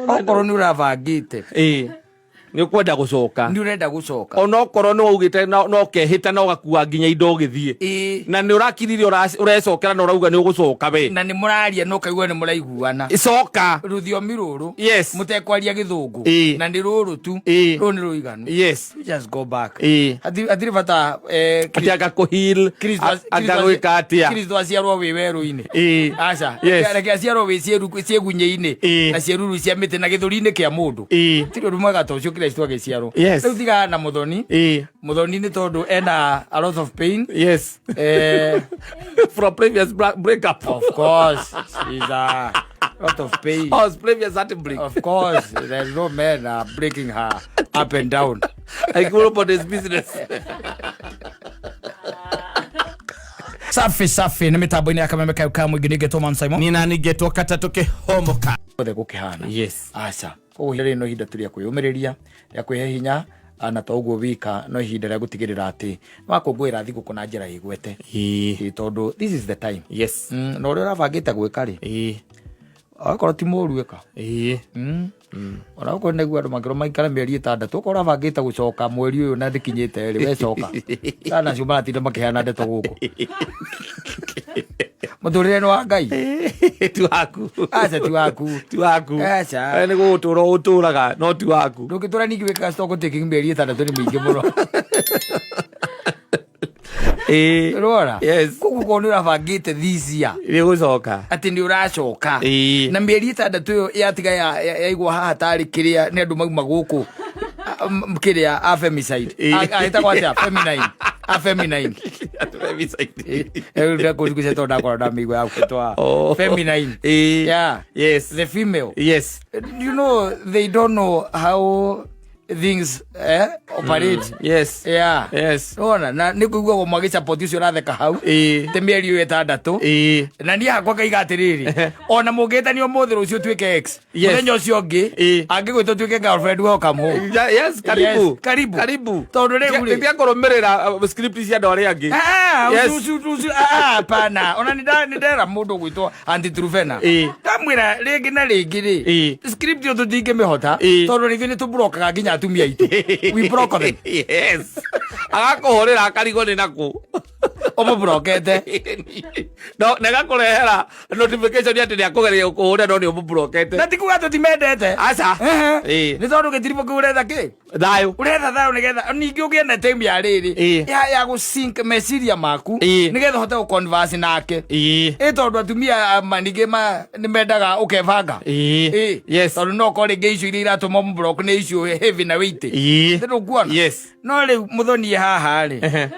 Okorwo nĩ ũrabangĩte. Ĩĩ, nĩ ũkwenda gũcoka. Nĩ ũrenda gũcoka. Onokorwo nĩ waugĩte no ũkehĩta na ũgakua nginya indo ũgĩthiĩ. Na nĩ ũrakiririe ũrecokera na ũrauga nĩ ũgũcoka we. Na nĩ mũraria na ũkaigua nĩ mũraiguana. Coka. Rũthiomi rũrũ. Yes. Mũtekwaria gĩthũngũ. Na nĩ rũrũ tu. Rũrũ nĩ rũiganu. Yes. You just go back. Hatirĩ bata Atĩ anga kũheal, anga gwĩka atĩa. Kristo aciarwo wĩ werũ-inĩ. Aca. Yes. Reke aciarwo wĩ ciĩgunyĩ-inĩ. Na ciĩruru cia mĩtĩ na gĩthũri-inĩ kĩa mũndũ. Tirĩ ũndũ mwega ta ũcio Kristo agĩciarwo. Yes. Rĩu tigana na Mũthoni. Mũthoni nĩ tondũ ena a lot of pain. Yes. From previous breakup. Of course, she's a lot of pain. Oh, previous heartbreak. Of course, there's no men are breaking her up and down. I grew up on this business. Safi safi nĩ mĩtambo-inĩ ya kameme kayo ka mũingĩ nĩngetwo Man Simon. Nina ningetwo katatũ kĩhomoka. Othe gũkĩhana. Yes. Aca. Koguo rĩrĩ no ihinda tu rĩa kwĩyũmĩrĩria, rĩa kwĩhe hinya, na to ũguo wika no ihinda rĩa gũtigĩrĩra atĩ wakũngũĩra thigũkũ na njĩra ĩgwete. Ĩĩ, tondũ this is the time. Yes. Na ũrĩa ũrabangĩte gwĩka rĩ, okorwo ti mũru ĩka. Ona okorwo nĩguo andũ makĩrwo maikare mĩeri 6, okorwo ũrabangĩte gũcoka mweri ũyũ na ndĩkinyĩte rĩ, we coka. Sana acio maratinda makĩheana ndeto gũkũ. Mũtũrĩre nĩ wa Ngai. Ti waku. Aca ti waku. Ti waku. Aca. We nĩ gũgũtũra ũtũraga no ti waku. Ndũngĩtũra ningĩ wĩkaga stock taking mĩeri 6 nĩ mĩingĩ mũno. Ũrona? Yes. Koguo korwo nĩ ũrabangĩte this year Nĩ gũcoka. atĩ nĩ ũracoka. Na mĩeri 6 ĩyo yatiga yaigwo haha tarĩ kĩrĩa nĩ andũ mauma gũkũ kĩrĩa a femicide. Ĩtagwo atĩa? Feminine. A feminine. Femicide. Ndakũrigucia tondũ ndakorwo ndamĩigua ya gwĩtwa Oh. feminine. Yeah. Yes. The female. Yes. You know, they don't know how things operate. Yes. Yeah. Yes. Wona, na nĩ kũiguagwo magĩcapoti ũcio ũratheka hau. Te mĩeri ĩyo 6. Na niĩ hakwa ngaiga atĩrĩrĩ, ona mũngĩtania ũmũthĩ rũciũ ũtuĩke ex. Yes. Mũthenya ũcio ũngĩ, angĩgwĩta ũtuĩke girlfriend, welcome home. Yeah, yes, karibu. Yes, karibu. Karibu. Tondũ rĩu rĩ- Tia kũrũmĩrĩra script cia andũ arĩa angĩ. Ah, Yes. ah, hapana. Ona nĩ ndera mũndũ ũgwĩtwo Aunty Trufena. Ndamwĩra rĩngĩ na rĩngĩ rĩ, script ĩyo tũtingĩmĩhota, tondũ rĩngĩ nĩ tũblokaga nginya atumia aitũ. We block them. Yes. Agakũhũrĩra akarigwo nĩ nakũ. Ũmũblokete. No, na agakũrehera notification atĩ nĩ akũgeria gũkũhũrĩra no nĩ ũmũblokete. Na ti kuga tũtimendete. Aca. Nĩ tondũ gĩtiribũ kĩu ũretha kĩ? Thayũ. Ũretha thayũ nĩgetha ningĩ ũgĩe na time ya rĩrĩ ya gũ sync meciria maku nĩgetha ũhote gũ converse nake. Ĩ tondũ atumia ningĩ nĩ mendaga ũkebanga. Yes. Tondũ no ũkorwo rĩngĩ icio iria iratũma ũmũblock nĩ icio heavy na weight. Nĩ ndũkuona? Yes. No rĩu mũthoni haha rĩ,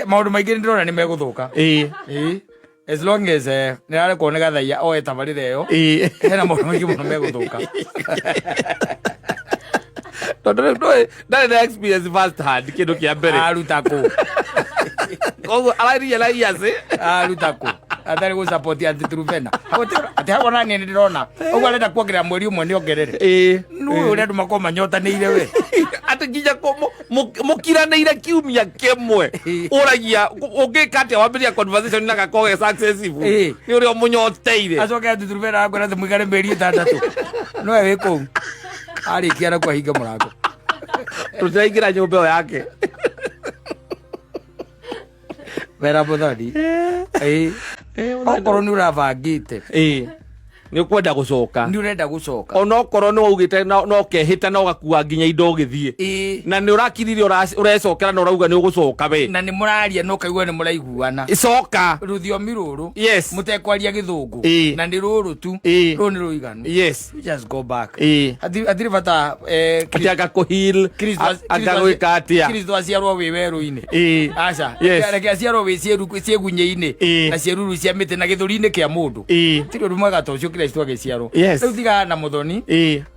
maũndũ maingĩ nĩ ndĩrona nĩ megũthũka. As long as nĩ arekwo nĩ gathaia oe tabarĩra ĩyo, hena maũndũ maingĩ mũno megũthũka. Tondũ rĩu ndũĩ ndarĩ na experience first hand kĩndũ kĩa mbere. Aruta kũ? Koguo araria na iacĩ. Aruta kũ? Atarĩ gũ support Aunty Trufena. Atĩ hau ona niĩ nĩ ndĩrona. Ũguo arenda kuongerera mweri ũmwe nĩ ongerere. Nĩ ũrĩa andũ makorwo manyotanĩire we. Atĩ nginya mũkiranĩire kiumia kĩmwe ũragia ũngĩka atĩa wambĩrĩria conversation na gakorwo ge successful nĩ ũrĩa ũmũnyoteire. Acoke Aunty Trufena akwĩra atĩ mũikare mĩeri 6. Nowe wĩ kũu. Arĩkia na kwahinga mũrango. Tũtiraingĩra nyũmba ĩyo yake. Wera mũthoni. Okorwo nĩ ũrabangĩte. Nĩ ũkwenda gũcoka. Nĩ ũrenda gũcoka. Onokorwo nĩ waugĩte no ũkehĩta na ũgakua nginya indo ũgĩthiĩ. Na nĩ ũrakiririe ũrecokera na ũrauga nĩ ũgũcoka we. Na nĩ mũraria na ũkaigua nĩ mũraiguana. Coka. Rũthiomi rũrũ. Yes. Mũtekwaria gĩthũngũ. Na nĩ rũrũ tu. Rũrũ nĩ rũiganu. Yes. You just go back. Hatirĩ bata Atĩ anga kũheal, anga gwĩka atĩa. Kristo aciarwo wĩ werũ-inĩ. Aca. Yes. Reke aciarwo wĩ ciĩgunyĩ-inĩ. Na ciĩruru cia mĩtĩ na gĩthũri-inĩ kĩa mũndũ. Tirĩ ũndũ mwega ta ũcio Kristo agĩciarwo. Yes. Rĩu tigana na Mũthoni.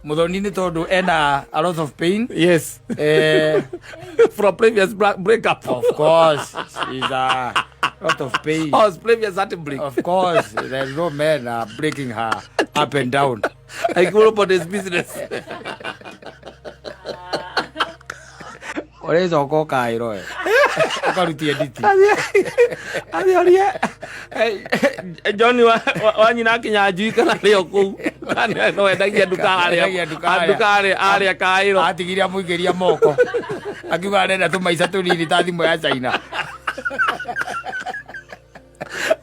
Mũthoni nĩ tondũ ena a lot of pain. Yes. From previous breakup. Of course, she's a lot of pain. Oh, previous heartbreak. Of course, there's no men are breaking her up and down. I grew up on this business. Ũrĩcoka ũkaĩrwo we. Ũkarutia nditi. Athiĩ orie John wa nyina akinya njui kana rĩo kũu. No endagia nduka harĩa. Endagia nduka harĩa. Nduka harĩa harĩa Kaĩro. Atigire amũigĩria moko akiuga arenda tũmaica tũnini ta thimũ ya China.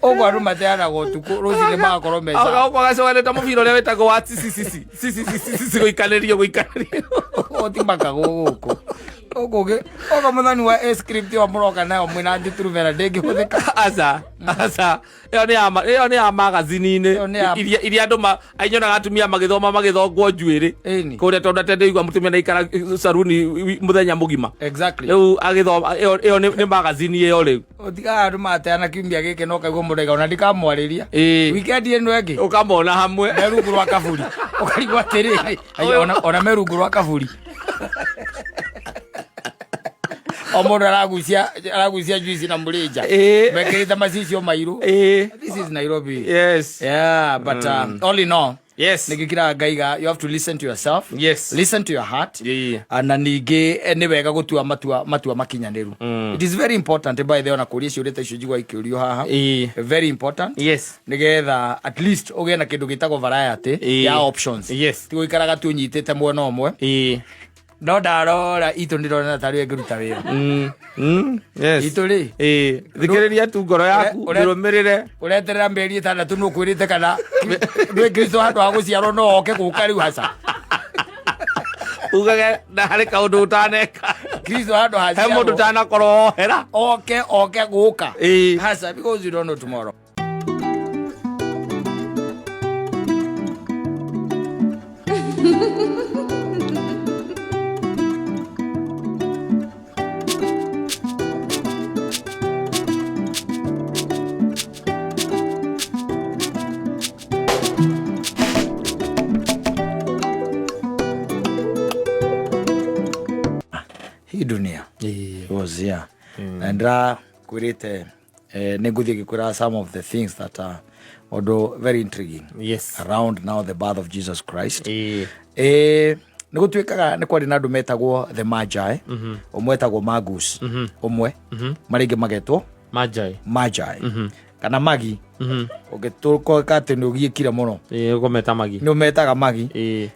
Ũguo andũ mateanaga ũtukũ, rũcinĩ magakorwo meca. Agoka gacoganĩte mũbira ũrĩa wĩtagwo wa CCCC. CCCC gũikanĩrio gũikanĩrio. Ũtimakagwo gũkũ gũkũ oka mũthoni wa script ĩyo mũroka nayo mwĩna njuturubera ndĩngĩhũthĩka. Aca, aca. Ĩyo nĩ ya ĩyo nĩ ya magazine-inĩ. Ĩyo nĩ ya- Iria andũ ainyonaga atumia magĩthoma magĩthongwo njuĩrĩ. Ĩni. Kũrĩa tondũ atĩ ndĩigua mũtumia nĩaikara saruni mũthenya mũgima. Exactly. Rĩu agĩthoma ĩyo ĩyo nĩ magazine ĩyo rĩu. Ũtigaga andũ mateana kiumia gĩkĩ no kaigua mũndũ aiga ona ndikamwarĩria. Ĩĩ. Weekend ĩno ĩngĩ Ũkamona hamwe. Me rungu rwa kaburi ũkarigwo atĩrĩrĩ, ai, ona me rungu rwa kaburi o mũndũ aragucia juice na mũrĩnja. Ĩĩ. Mekĩrĩte macicio mairũ. Ĩĩ. This is Nairobi. Yes. Yeah, but all in all, nĩngĩkiraga ngaiga you have to listen to yourself. Listen to your heart. Na ningĩ nĩ wega gũtua matua makinyanĩru. It is very important, by the way, ona kũria ciũria ta icio njigua ikĩũrio haha. Very important. Nĩgetha at least ũgĩe na kĩndũ gĩtagwo variety ya options. Ti gũikaraga tu ũnyitĩte mwena ũmwe. No ndarora itũ ndĩrona tarĩ ĩngĩruta wĩra. Yes. Itũ rĩ. Ĩĩ. Thikĩrĩria tu ngoro yaku, mĩrũmĩrĩre. Ũreterera mĩeri 6 nũ kwĩrĩte kana ndwĩ Kristo handũ ha gũciarwo no oke gũka rĩu haca. Ugage na harĩ kaũndũ ũtaneka. Kristo handũ ha He mũndũ ciarwo ũtanakorwo ohera. oke gũka. Ĩĩ. Haca, because you don't know tomorrow. Hii dunia was, yeah. Na ndĩrakwĩrĩte nĩ ngũthiĩ ngĩkwĩra some of the things that are ũndũ very intriguing around now the birth of Jesus Christ. Nĩ gũtuĩkaga nĩ kwarĩ na andũ metagwo the Magi, ũmwe etagwo Magus, ũmwe marĩa ingĩ magetwo Magi. Magi kana Magi. Ũngĩtũka atĩ nĩ ũgiĩkire mũno, Ĩĩ, ũkũmeta Magi. nĩ ũmetaga Magi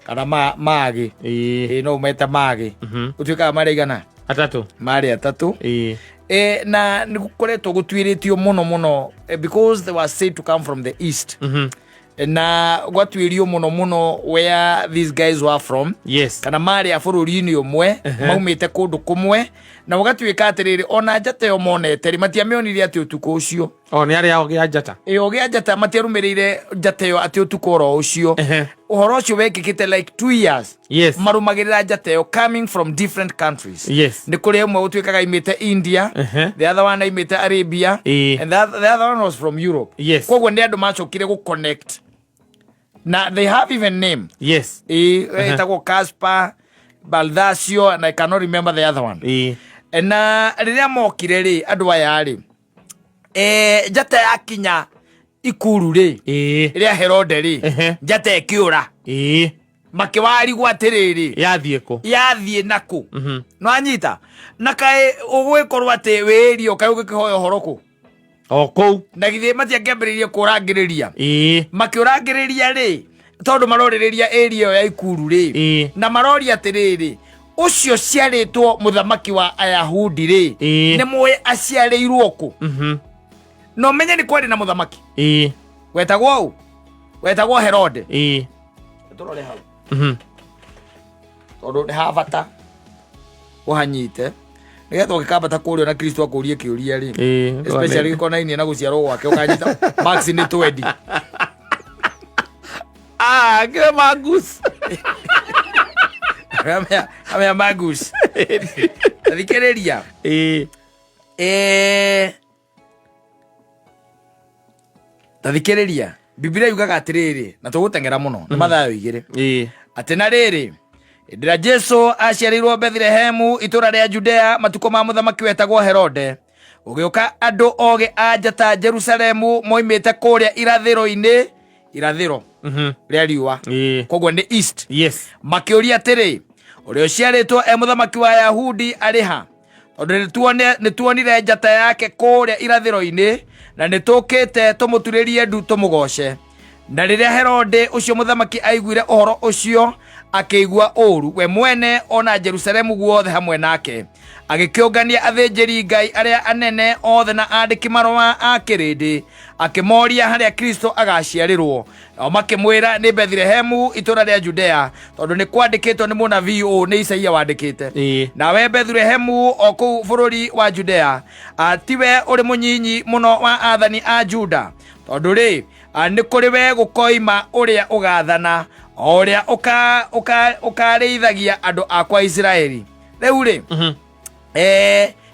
kana Magi. Ĩĩ. Ĩĩ, no ũmete Magi. Ũtuĩkaga marĩ igana? Atatũ. Marĩ atatũ. Ĩĩ. Na nĩ gũkoretwo gũtuĩrĩtio mũno mũno, because they were said to come from the east. Na gwatuĩrio mũno mũno where these guys were from. Kana marĩ a bũrũri-inĩ ũmwe, maumĩte kũndũ kũmwe, na gũgatuĩka atĩrĩrĩ, ona njata ĩyo monete rĩ, matiamĩonire atĩ ũtukũ ũcio. O nĩ arĩa ogĩ a njata. Ĩ, ogĩ a njata matiarũmĩrĩire njata ĩyo atĩ ũtukũ oro ũcio. Ũhoro ũcio wekĩkĩte like 2 years. Marũmagĩrĩra njata ĩyo coming from different countries. Nĩ kũrĩ ũmwe ũtuĩkaga aimĩte India, the other one aimĩte Arabia, and the other one was from Europe. Koguo nĩ andũ macokire gũ connect na they have even name. Ĩ, ĩtagwo Caspar, Balthasio, and I cannot remember the other one. Na rĩrĩa mokire rĩ, andũ aya rĩ, njata yakinya ikuru rĩ, rĩa Herode rĩ, njata ĩkĩũra. Makĩwarigwo atĩrĩrĩ, Yathiĩ kũ? Yathiĩ nakũ? No anyita na kaĩ ũgũgĩkorwo atĩ wĩĩrio kaĩ ũgĩkĩhoya ũhoro kũ? O kũu. Na githĩ matiangĩambĩrĩirie kũrangĩrĩria? Ĩĩ. Makĩũrangĩrĩria rĩ, tondũ marorĩrĩria area ĩyo ya ikuru rĩ, na maroria atĩrĩrĩ, ũcio ciarĩtwo mũthamaki wa Ayahudi rĩ, nĩ mũĩ aciarĩirwo kũ? Na ũmenye nĩ kwarĩ na mũthamaki wetagwo ũ? Wetagwo Herode. Tũrore hau tondũ nĩ ha bata ũhanyite nĩgetha ũgĩkambata kũrĩa na Kristo akũrie kĩũria rĩ, especially gĩkonainie na gũciarwo gwake, ũkanyita max nĩ twendi. Ah, kĩrĩ Magus. Amea Magus, thikĩrĩria. Ta thikĩrĩria, Biblia yugaga atĩrĩrĩ, na tũgũteng'era mũno nĩ Mathayo 2, atĩ na rĩrĩ, hĩndĩ ĩrĩa Jesu aciarĩirwo Bethlehemu itũũra rĩa Judea matukũ ma mũthamaki wetagwo Herode, gũgĩũka andũ ogĩ a njata Jerusalemu moimĩte kũrĩa irathĩro-inĩ, irathĩro rĩa riũa, koguo nĩ east. Makĩũria atĩrĩ, ũrĩa ũciarĩtwo e mũthamaki wa Ayahudi arĩ ha? Tondũ nĩtuonire njata yake kũrĩa irathĩro-inĩ na nĩtũkĩte tũmũturĩrie ndu tũmũgoce. Na rĩrĩa Herode ũcio mũthamaki aiguire ũhoro ũcio, akĩigua ũũru we mwene o na Jerusalemu guothe hamwe nake. Agĩkĩũngania athĩnjĩri Ngai arĩa anene othe na andĩki marũa a kĩrĩndĩ, akĩmoria harĩa Kristo agaciarĩrwo. Nao makĩmwĩra, nĩ Bethilehemu itũũra rĩa Judea, tondũ nĩ kwandĩkĩtwo nĩ mũnabii ũũ, nĩ Isaia wandĩkĩte. Nawe Bethilehemu o kũu bũrũri wa Judea, tiwe ũrĩ mũnyinyi mũno wa athani a Juda, tondũ rĩ, nĩ kũrĩ we gũkoima ũrĩa ũgathana, o ũrĩa ũkarĩithagia andũ akwa Isiraeli. Rĩu rĩ,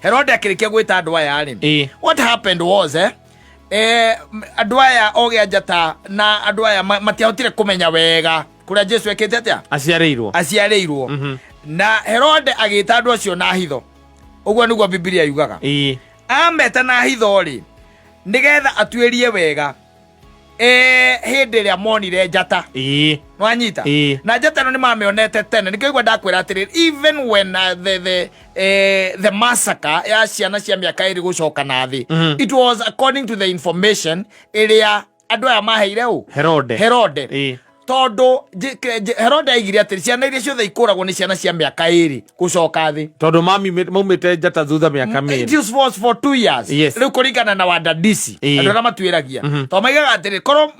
Herode akĩrĩkia gwĩta andũ aya rĩ, what happened was, andũ aya ogĩa njata na andũ aya matiahotire kũmenya wega kũrĩa Jesu ekĩte atĩa, aciarĩirwo. Aciarĩirwo. Na Herode agĩta andũ acio na hitho, ũguo nĩguo Bibilia yugaga. Ameta na hitho rĩ, nĩgetha atuĩrie wega hĩndĩ ĩrĩa monire njata. Nwanyita? Na njata ĩno nĩ mamĩonete tene, nĩkĩo igua ndakwĩra atĩrĩrĩ, even when the massacre ya ciana cia mĩaka 2 gũcoka na thĩ, it was according to the information ĩrĩa andũ aya maheire ũ? Herode. Herode. Tondũ Herode aigire atĩrĩ, ciana iria ciothe ikũragwo nĩ ciana cia mĩaka 2 gũcoka thĩ. Tondũ maumĩte njata thutha mĩaka 2. It was for 2 years. Rĩu kũringana na wadadisi, andũ arĩa matuĩragia, tondũ maigaga atĩrĩ, korwo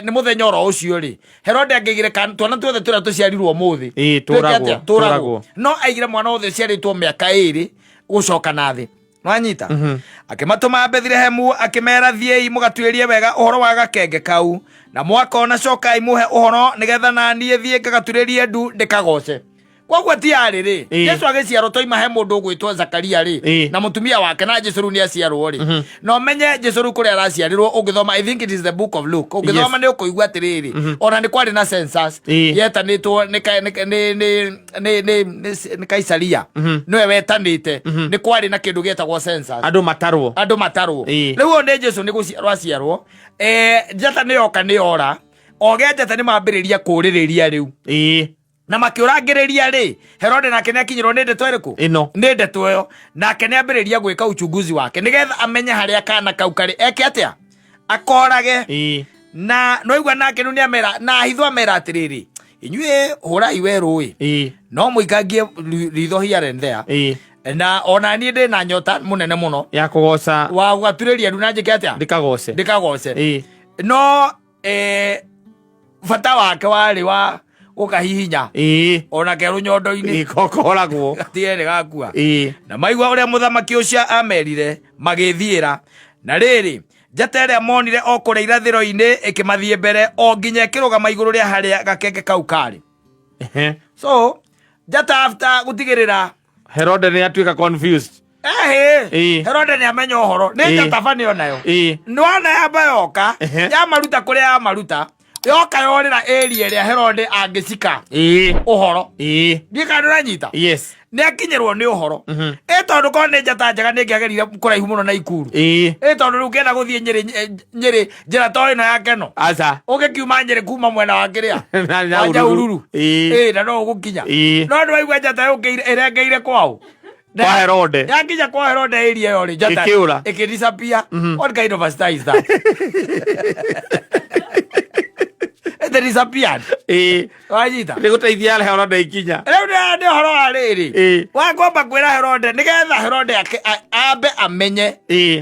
nĩ mũthenya oro ũcio rĩ, Herode angĩigire twana tuothe tũrĩa tũciarirwo ũmũthĩ Ĩĩ, twĩke tũragwo, atĩa? Tũragwo. Tũragwo. No aigire mwana wothe ũciarĩtwo mĩaka 2 gũcoka na thĩ. Nwanyita? Akĩmatũma Bethilehemu, akĩmera, thiĩi mũgatuĩrie wega ũhoro wa gakenge kau, na mwakona cokai mũhe ũhoro, nĩgetha na niĩ thiĩ ngagaturĩrie ndu ndĩkagoce. Koguo ti yarĩ rĩ, Jesu agĩciarwo toima he mũndũ ũgwĩtwo Zakaria rĩ, na mũtumia wake, na Jesu rĩu nĩ aciarwo rĩ, na ũmenye Jesu rĩu kũrĩa araciarĩrwo, ũngĩthoma, I think it is the book of Luke, ũngĩthoma nĩ ũkũigua atĩrĩrĩ, ona nĩ kwarĩ na census yetanĩtwo nĩ ka- nĩ nĩ nĩ nĩ nĩ nĩ nĩ Kaisaria, nĩwe wetanĩte, nĩ kwarĩ na kĩndũ gĩetagwo census. Andũ matarwo. Andũ matarwo. Rĩu ũyũ nĩ Jesu nĩ gũciarwo aciarwo, njata nĩ yoka nĩ yora oge njata nĩ mambĩrĩria kũrĩrĩria rĩu na makĩũrangĩrĩria rĩ, Herode nake nĩ akinyĩrwo nĩ ndeto ĩrĩkũ? Ĩno. Nĩ ndeto ĩyo, nake nĩ ambĩrĩria gwĩka uchunguzi wake nĩgetha amenye harĩa kana kau karĩ, eke atĩa, akorage. Na noigua nake rĩu nĩ amera na hitho, amera atĩrĩrĩ, inyuĩ hũrai werũ ĩ, no mũikangie ritho here and there. Na ona niĩ ndĩ na nyota mũnene mũno ya kũgoca, wa gũgaturĩria ndu na njĩke atĩa? Ndĩkagoce. Ndĩkagoce. No bata wake warĩ wa gũkahihinya ona ke rũnyondo-inĩ. Kokoragwo. Gatige nĩ gakua. Na maigua ũrĩa mũthamaki ũcio amerire, magĩthiĩra. Na rĩrĩ, njata ĩrĩa monire o kũrĩa irathĩro-inĩ ĩkĩmathiĩ mbere o nginya ĩkĩrũgama igũrũ rĩa harĩa gakenge kau karĩ. So njata after gũtigĩrĩra Herode nĩ atuĩka confused. Ehĩ. Herode nĩ amenya ũhoro nĩ njata bani onayo. Nĩwona yamba yoka, yamaruta kũrĩa yamaruta, yoka yorĩra area ĩrĩa Herode angĩcika ũhoro. Ndiĩ kana nĩũranyita. Yes. Nĩ akinyĩrwo nĩ ũhoro ĩ, tondũ korwo nĩ njata njega nĩ ĩngĩagerire kũraihu mũno na Ikuru. Ĩ tondũ rĩu ũngĩenda gũthiĩ Nyĩrĩ, Nyĩrĩ njĩra to ĩno ya Keno, Aca. ũgĩkiuma Nyĩrĩ kuma mwena wa kĩrĩa Na wa Nyahururu. Nyahururu. Ĩ na no ũgũkinya. No nĩ waigua njata yũkĩire ĩrengeire kwao. Kwa Herode. Yakinya kwa Herode area ĩyo rĩ, njata Ĩkĩũra. Ĩkĩdisappear. What kind of a star is that? It disappeared. Wanyita? Nĩ gũteithia Herode ikinya. Rĩu nĩ ũhoro wa rĩrĩ, wa kwamba kwĩra Herode nĩgetha Herode ambe amenye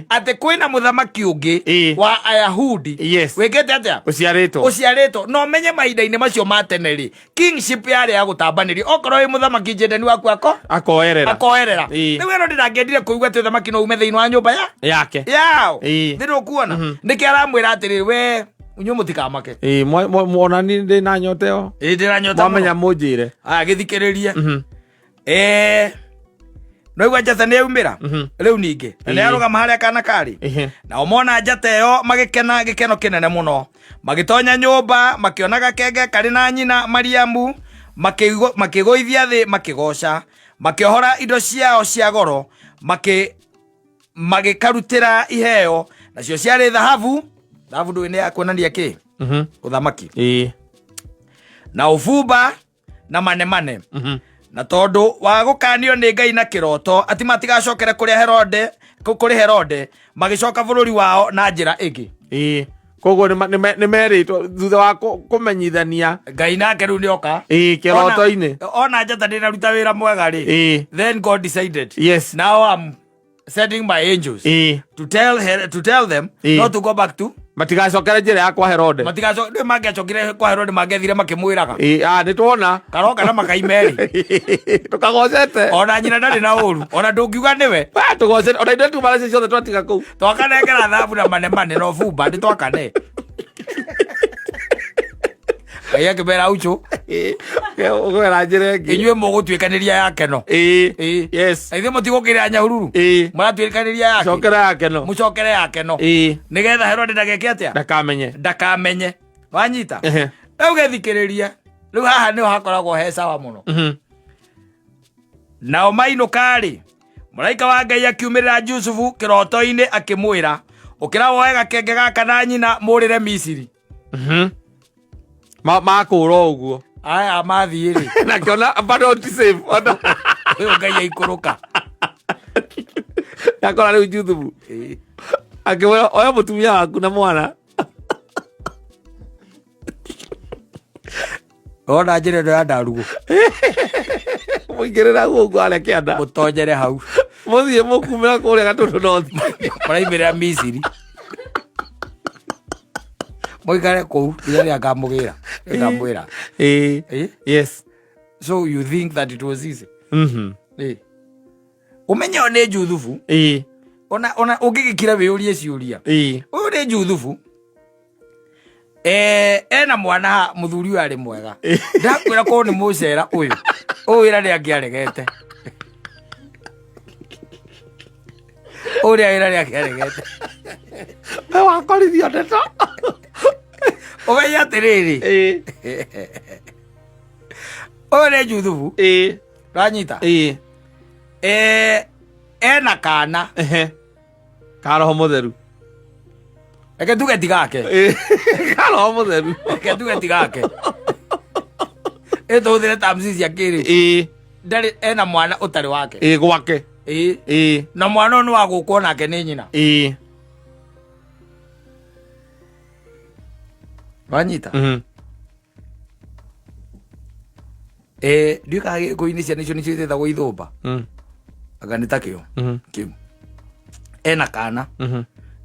atĩ kwĩna mũthamaki ũngĩ wa Ayahudi wĩkĩte atĩa? Ũciarĩtwo. Ũciarĩtwo. Na ũmenye mahinda-inĩ macio ma tene rĩ, kingship yarĩ ya gũtambanĩrio, okorwo wĩ mũthamaki njendani waku ako Akoerera. Akoerera. Rĩu Herode ndangĩendire kũigua atĩ ũthamaki no ume thĩinĩ wa nyũmba ya yake. Yao. Nĩ ũkuona nĩkĩ aramwĩra atĩrĩrĩ, we inyuĩ mũtikamake. Ĩĩ, ona niĩ ndĩ na nyota ĩyo. Ĩĩ, ndĩna nyota Mwamenya mũno. mũnjĩre. Aya, gĩthikĩrĩrie. Noigua njata nĩ yaumĩra rĩu ningĩ na nĩ yarũgama harĩa kana karĩ. Nao mona njata ĩyo magĩkena gĩkeno kĩnene mũno. Magĩtonya nyũmba, makĩona gakenge karĩ na nyina Mariamu, makĩgũithia thĩ makĩgoca, makĩohora indo ciao cia goro, magĩkarutĩra iheo, nacio ciarĩ thahabu. Thahabu ndũĩ nĩ ya kuonania kĩ? Ũthamaki. Na ũbumba na manemane. Na tondũ wa gũkanio nĩ Ngai na kĩroto atĩ matigacokere kũrĩa Herode, kũrĩ Herode, magĩcoka bũrũri wao na njĩra ĩngĩ. Koguo nĩ merĩtwo thutha wa kũmenyithania. Ngai nake rĩu nĩoka. Ĩĩ, kĩroto-inĩ. Ona njata ndĩnaruta wĩra mwega rĩ. Ĩĩ. Then God decided. Yes. Now I'm sending my angels Ĩĩ. to tell them Ĩĩ. not to go back to Matigacokere njĩra ya kwa Herode. Matigaco nĩ mangĩacokire kwa Herode, mangĩathire makĩmwĩraga. Ĩĩ, ah, nĩ tuona. Karoka na makai merĩ. Tũkagocete. Ona nyina ndarĩ na ũru, ona ndũngiuga nĩwe. Ah, tũgocete ona ithuĩ tuma nacio ciothe twatiga kũu. Twakanengera thabu na manemane na ũbumba nĩ twakane. Ngai akĩmera ucu. Ĩĩ, ũgwera njĩra ĩngĩ. Inyuĩ mũgũtuĩkanĩria yake no. Ĩĩ. Ĩĩ. Yes. Na ithuĩ mũtigũkĩrĩra Nyahururu. Ĩĩ. Mũratuĩkanĩria yake. Cokera yake no. Mũcokere yake no. Ĩĩ. Nĩgetha Herode ndageke atĩa? Ndakamenye. Ndakamenye. Wanyita? Ehe. Rĩu gĩthikĩrĩrie. Rĩu haha nĩho hakoragwo he sawa mũno. Nao mainũka-rĩ, mũraika wa Ngai akiumĩrĩra Jusufu kĩroto-inĩ akĩmwĩra, ũkĩra woe gakenge gaka na nyina mũrĩre Misiri. Makũra ũguo. Aya mathiĩ rĩ. Nakĩona bado ti safe ona. Ũyũ Ngai aikũrũka. Yakora rĩu Juthubu akĩmwĩra, oya mũtumia waku na mwana. Ona njĩra ĩno ya ndarugũ. Mũingĩrĩra hau ũguo arĩa kĩanda. Mũtonyere hau. Mũthiĩ mũkumĩra kũrĩa Gatũndũ North. Mũraimĩrĩra Misiri. Mũikare kũu nginya rĩrĩa ngamũgĩra. Ngamwĩra. Ĩĩ. Ĩĩ. Yes. So you think that it was easy? Mhm. Ĩĩ. Ũmenye ũyũ nĩ Juthubu. Ĩĩ. Ona ũngĩgĩkira wĩyũrie ciũria. Ĩĩ. Ũyũ nĩ Juthubu. Ena mwana ha mũthuri ũyũ arĩ mwega. Ndakwĩra korwo nĩ mũcera ũyũ. Ũyũ wĩra nĩ angĩaregete. Ũrĩa wĩra nĩ angĩaregete. We wakorithio ndeto. Ũmenye atĩrĩrĩ. Ĩĩ. Ũyũ nĩ Juthubu. Ĩĩ. Ũranyita? Ĩĩ. Ena kana. Ehe. Ka Roho Mũtheru. Reke tuge ti gake. Ĩĩ. Ka Roho Mũtheru. Reke tuge ti gake. Ĩ tũhũthĩre terms cia kĩrĩu. Ĩĩ. Ndarĩ, ena mwana ũtarĩ wake. Ĩĩ, gwake. Ĩĩ. Ĩĩ. Na mwana ũyũ nĩ wa gũkwo nake nĩ nyina. Ĩĩ. Wanyita? Mhm. Ndiũĩ kana gĩkũyũ-inĩ ciana icio nĩcio ciĩtagwo ithũmba. Anga nĩ ta kĩo. Kĩu. Ena kana.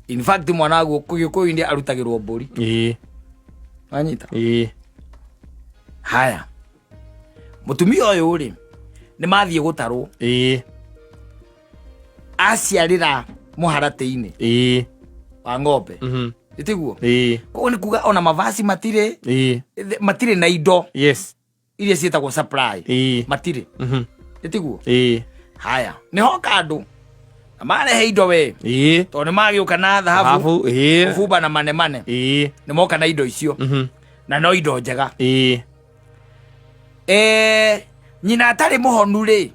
In fact mwana wa gĩkũyũ-inĩ arutagĩrwo mbũri. Ĩĩ. Wanyita? Ĩĩ. Haya. Mũtumia ũyũ rĩ, nĩ mathiĩ gũtarwo. Ĩĩ. Aciarĩra mũharatĩ-inĩ. Ĩĩ. Wa ng'ombe. Ĩtiguo? Ĩĩ. Koguo nĩ kuga ona mavaci matirĩ. Ĩĩ. Matirĩ na indo. Yes. Iria ciĩtagwo supply. Ĩĩ. Matirĩ. Ĩtiguo? Ĩĩ. Haya. Nĩ hoka andũ. Na marehe indo we. Ĩĩ. Tondũ nĩ magĩũka na thahabu. Thahabu, ĩĩ. Ũbumba na manemane. Ĩĩ. Nĩ moka na indo icio. Na no indo njega. Ĩĩ. Nyina atarĩ mũhonu rĩ.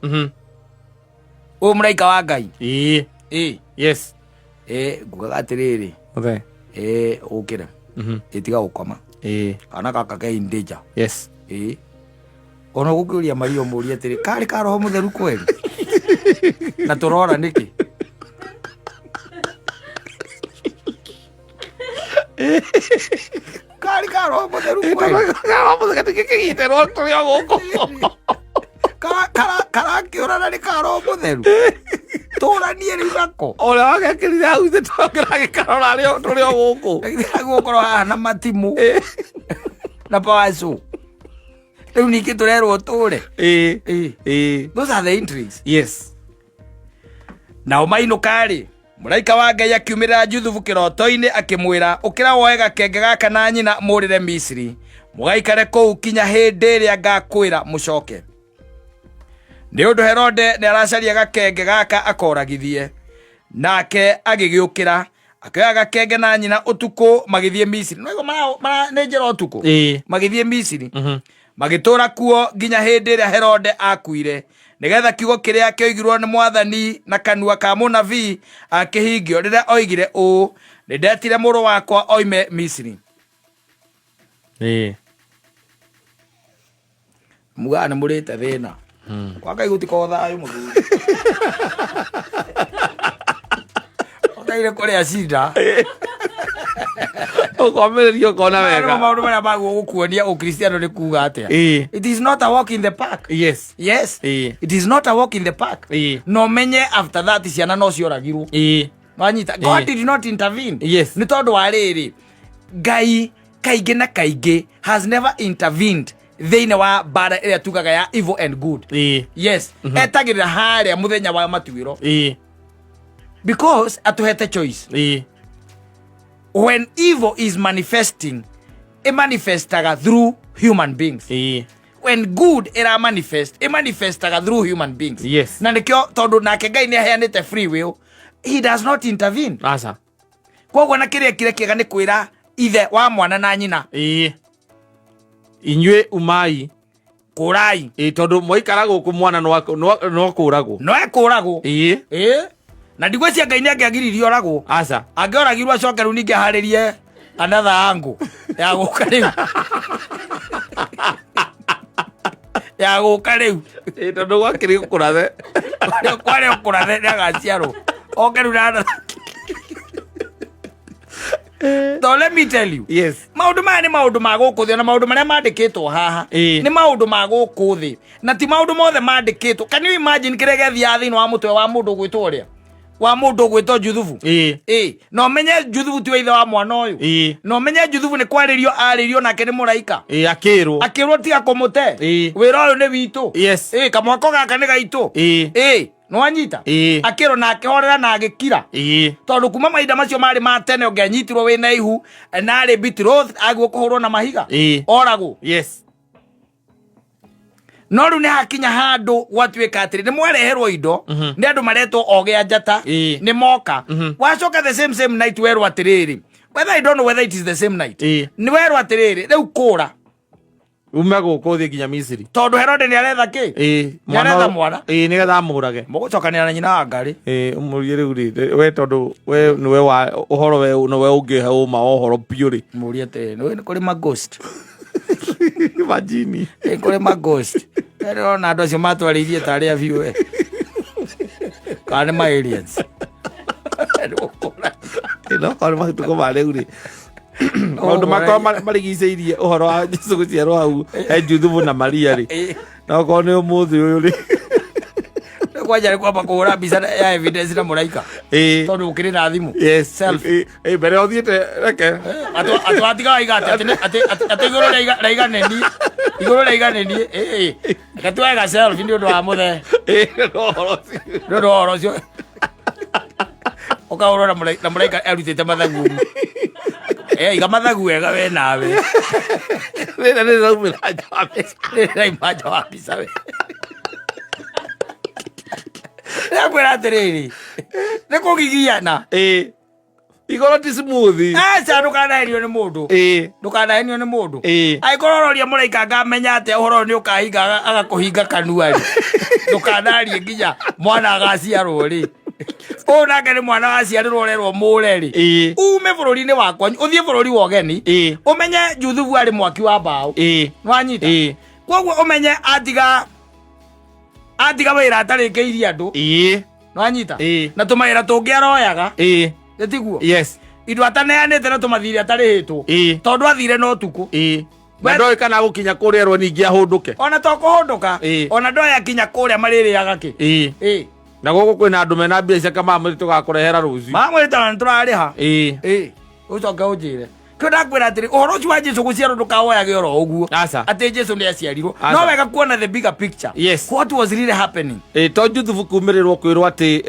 Ũyũ mũraika wa Ngai. Ĩĩ. Ĩĩ. Yes. Ngugaga atĩrĩrĩ. Okay. Ũkĩre. Ĩtiga gũkoma. Ĩĩ. Kana gaka ke in danger. Yes. Ĩĩ. Ona ũgũkĩũria Maria ũmũrie atĩrĩ, karĩ ka Roho Mũtheru kweli? Na tũrora nĩkĩ? Karĩ ka Roho Mũtheru kweli? Ka Roho Mũtheru gatingĩkĩgitĩrwo tũrĩ o gũkũ. Karakĩũra na nĩ ka Roho Mũtheru. Tũranie rĩu nako. Ũrĩa wagekĩrire hau thĩ tũragĩkarora tũrĩ o gũkũ. Ndagĩtarĩ gũkorwo haha na matimũ. Na pawaco. Rĩu ningĩ tũrerwo tũre. Ĩĩ. Ĩĩ. Ĩĩ. Those are the intrigues. Yes. Nao mainũka rĩ, mũraika wa Ngai akiumĩrĩra Juthubu kĩroto-inĩ akĩmwĩra, ũkĩra woe gakenge gaka na nyina mũrĩre Misiri, mũgaikare kũu kinya hĩndĩ ĩrĩa ngakwĩra mũcoke. Nĩ ũndũ Herode nĩ aracaria gakenge gaka akoragithie. Nake agĩgĩũkĩra, akĩoya gakenge na nyina ũtukũ magĩthiĩ Misiri. Nĩ waigua nĩ njĩra ũtukũ? Ĩĩ. Magĩthiĩ Misiri. Magĩtũũra kuo nginya hĩndĩ ĩrĩa Herode akuire, nĩgetha kiugo kĩrĩa kĩoigirwo nĩ Mwathani na kanua ka mũnabii akĩhingio rĩrĩa oigire ũũ, nĩ ndetire mũrũ wakwa oime Misiri. Ĩĩ. Mugaga nĩ mũrĩte thĩna. Kwa Ngai gũtikoragwo thayũ mũthuri. Kwa Ngai nĩ kũrĩa shida. Ũkomĩrĩria ũkona Maya wega. nĩmo maũndũ marĩa maguo gũkuonia ũkristiano nĩ kuga atĩa. It is not a walk in the park. Yes. It is not a walk in the park. No menye after that ciana no cioragirwo. Wanyita, God did not intervene. Nĩ tondũ wa rĩrĩ, Ngai kaingĩ na kaingĩ has never intervened thĩinĩ wa mbara ĩrĩa tugaga ya evil and good. Yes. Etagĩrĩra harĩa mũthenya wa matuĩro, because atũhete choice. When evil is manifesting, ĩmanifestaga through human beings. When good ĩra manifest, ĩmanifestaga through human beings. Na nĩkĩo tondũ nake Ngai nĩ aheanĩte free will, he does not intervene. Aca. Koguo na kĩrĩa kĩrĩa kĩega nĩ kwĩra ithe wa mwana na nyina, Inyuĩ umai. Kũrai. Tondũ mwaikara gũkũ mwana no kũragwo. No ekũragwo. Ĩĩ, na ndigwĩcia Ngai nĩ angĩagiririe oragwo. Aca. Angĩoragirwo acoke rĩu ningĩ aharĩrie another angle ya gũka rĩu, ya gũka rĩu. Tondũ gwakĩrĩ kũrathe. Kwarĩ ũkũrathe nĩ agaciarwo oke rĩu na another. So let me tell you, maũndũ maya nĩ maũndũ ma gũkũ thĩ, ona maũndũ marĩa mandĩkĩtwo haha nĩ maũndũ ma gũkũ thĩ, na ti maũndũ mothe mandĩkĩtwo. Can you imagine kĩrĩa gĩathiaga thĩinĩ wa mũtwe wa mũndũ ũgwĩtwo ũrĩa wa mũndũ ũgwĩtwo Juthubu? Na ũmenye Juthubu tiwe ithe wa mwana ũyũ. Na ũmenye Juthubu nĩ kwarĩrio arĩrio nake nĩ mũraika. Akĩrwo. Akĩrwo tiga kũmũte. Wĩra ũyũ nĩ witũ. Kamwako gaka nĩ gaitũ. Nĩwanyita? Akĩrwo na akĩhorera na agĩkira. Tondũ kuma mahinda macio marĩ ma tene, ũngĩanyitirwo wĩna ihu na arĩ betrothed, agwo kũhũrwo na mahiga, oragwo. No rĩu nĩ hakinya handũ gwatuĩka atĩrĩ, nĩ mwareherwo indo nĩ andũ maretwo ogĩ a njata. Nĩ moka. Wacoka the same same night werwo atĩrĩrĩ, whether, I don't know whether it is the same night, nĩ werwo atĩrĩrĩ, rĩu kũra. Ume gũkũ ũthiĩ nginya Misiri. Tondũ Herode nĩ aretha kĩ? Nĩ aretha mwana. Nĩgetha amũrage. Mũgũcokanĩra na nyina wa ngarĩ. Ũmũrie rĩu rĩ, we tondũ we nĩwe wa ũhoro, we nĩwe ũngĩhe ũma wa ũhoro biũ rĩ. Mũrie atĩrĩ, nĩ nĩ kũrĩ ma ghost? Majini. Nĩ kũrĩ ma ghost? Ndĩrona andũ acio matwarĩirie tarĩ a biũ we, kana nĩ ma aliens? No korwo matukũ ma rĩu rĩ, maũndũ makwa marigicĩirie ũhoro wa Jesu gũciarwo hau he Juthubu na Maria rĩ, no korwo nĩ ũmũthĩ ũyũ rĩ. Kwanja nĩ kwamba kũhũra mbica ya evidence na mũraika. Tondũ ũkĩrĩ na thimũ. Selfie. Mbere ũthiĩte reke. Atwatiga waiga atĩ atĩ igũrũ rĩa iganeni, igũrũ rĩa iganeni. Reke tuoe ga selfie nĩ ũndũ wa mũthee. No ũhoro ũcio. Nĩ ũndũ wa ũhoro ũcio ũkahũrwo na mũraika erutĩte mathagu ũguo. Iga mathagu wega we nawe. Rĩrĩa rĩraumĩra nja wa mbica. Rĩrauma nja wa mbica we. Ndakwĩra atĩrĩrĩ, nĩ kũgigiana. Igoro ti smooth. Aca, ndũkanahenio nĩ mũndũ. Ndũkanahenio nĩ mũndũ. Angĩkorwo ũroria mũraika, ngamenya atĩa ũhoro ũyũ nĩ ũkahinga, agakũhinga kanua rĩ, ndũkanarie nginya mwana agaciarwo rĩ. Ũyũ nake nĩ mwana waciarĩrwo ũrerwo mũre rĩ, ume bũrũri-inĩ wa kwanyu ũthiĩ bũrũri wa ũgeni. Ũmenye Juthubu arĩ mwaki wa mbaũ. Nĩwanyita? Koguo ũmenye atiga wĩra atarĩkĩirie andũ. Nĩwanyita? Na tũmawĩra tũngĩ aroyaga. Nĩtiguo? Yes. Indo ataneanĩte na tũmathirĩ atarĩhĩtwo. Tondũ athire na ũtukũ. Na ndoĩ kana gũkinya kũrĩa erwo ningĩ ahũndũke. Ona to kũhũndũka. Ona ndoĩ akinya kũrĩa marĩrĩaga kĩ. Na gũkũ kwĩna andũ mena mbia cia kamamũrĩ tũgakũrehera rũciũ. Mamwĩrĩte na nĩtũrarĩha. Ũcoke ũnjĩre kĩo ndakwĩra atĩrĩ, ũhoro ũcio wa Jesu gũciarwo ndũkawoyage oro ũguo. Aca. Atĩ Jesu nĩ aciarirwo. Aca. No wega kuona the bigger picture. What was really happening. To Juthubu kumĩrĩrwo kwĩrwo atĩ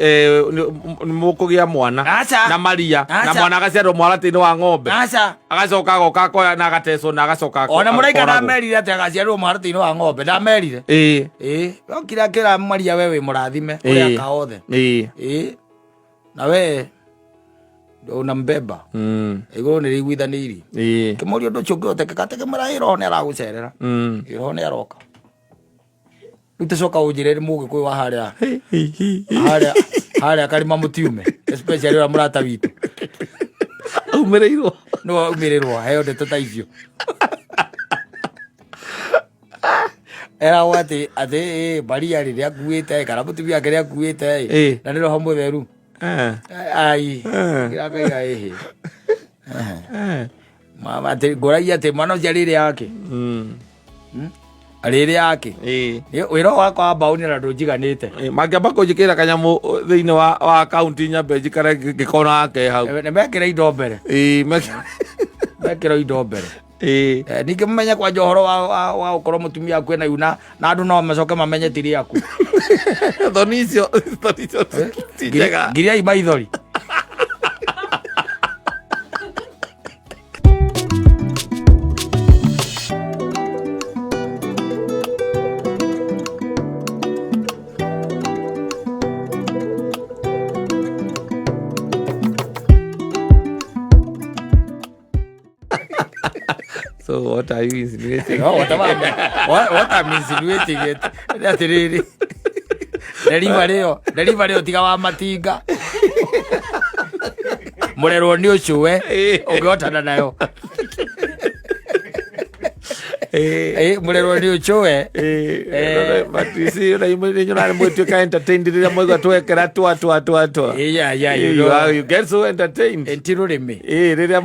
nĩ mũkũgĩa mwana Aca. na Maria na Aca. mwana agaciarwo mwaratĩ-inĩ wa ng'ombe. Aca. Agacoka agoka akoya na agatecwo na agacoka Ona mũraika akoragwo. ndamerire atĩ agaciarirwo mũharatĩ-inĩ wa ng'ombe, ndamerire. Okire akĩra Maria, we wĩ mũrathime ũrĩa aka othe. Na we unambeba. Igũrũ nĩ rĩiguithanĩirie. Kĩmũria ũndũ ũcio ũngĩhotekeka atĩ kĩmwĩra, "Ĩ, roho nĩ aragũcerera, Ĩ, roho nĩ aroka rĩu." Tũcoka ũnjĩre nĩ mũgĩkũyũ wa harĩa harĩa harĩa karima mũtiume, especially ũrĩa mũrata witũ. Aumĩrĩirwo. Nĩwe aumĩrĩrwo heo ndeto ta icio, eragwo atĩ Maria rĩ nĩakuĩte, kana mũtumia wake nĩakuĩte, na nĩ roho mũtheru. Ai. Kĩrakaiga ĩhĩ. Atĩ ngũragia atĩ mwana ũcio arĩrĩ yake. Arĩrĩ yake. Nĩ- Wĩra ũyũ wakwa wa mbaũ nĩ na ndũnjiganĩte. Mangĩamba kũnjĩkĩra kanyamũ thĩinĩ wa akaunti nyambe njikare ngĩkona ke hau. Nĩ mekĩra indo mbere. Ĩĩ, Mekĩra indo mbere. Ĩĩ. Ningĩ mũmenye kwanja ũhoro wa gũkorwo mũtumia waku ena yuna na andũ no macoke mamenye ti rĩaku. Thoni icio ti njega. Ngiriai maithori. So what are you insinuating? No, what I'm insinuating it nĩ atĩrĩrĩ, delivery ĩyo tiga wa matinga mũrerwo nĩ ũcũwe ũngĩhotana nayo. Mũrerwo nĩ ũcũwe. But you see, na imwe nĩ nyonaga mwĩtuĩka entertained rĩrĩa mwaigua twekera twa twa twa twa. Yeah, you You know. You get so entertained. Ti rũrĩmĩ. Rĩrĩa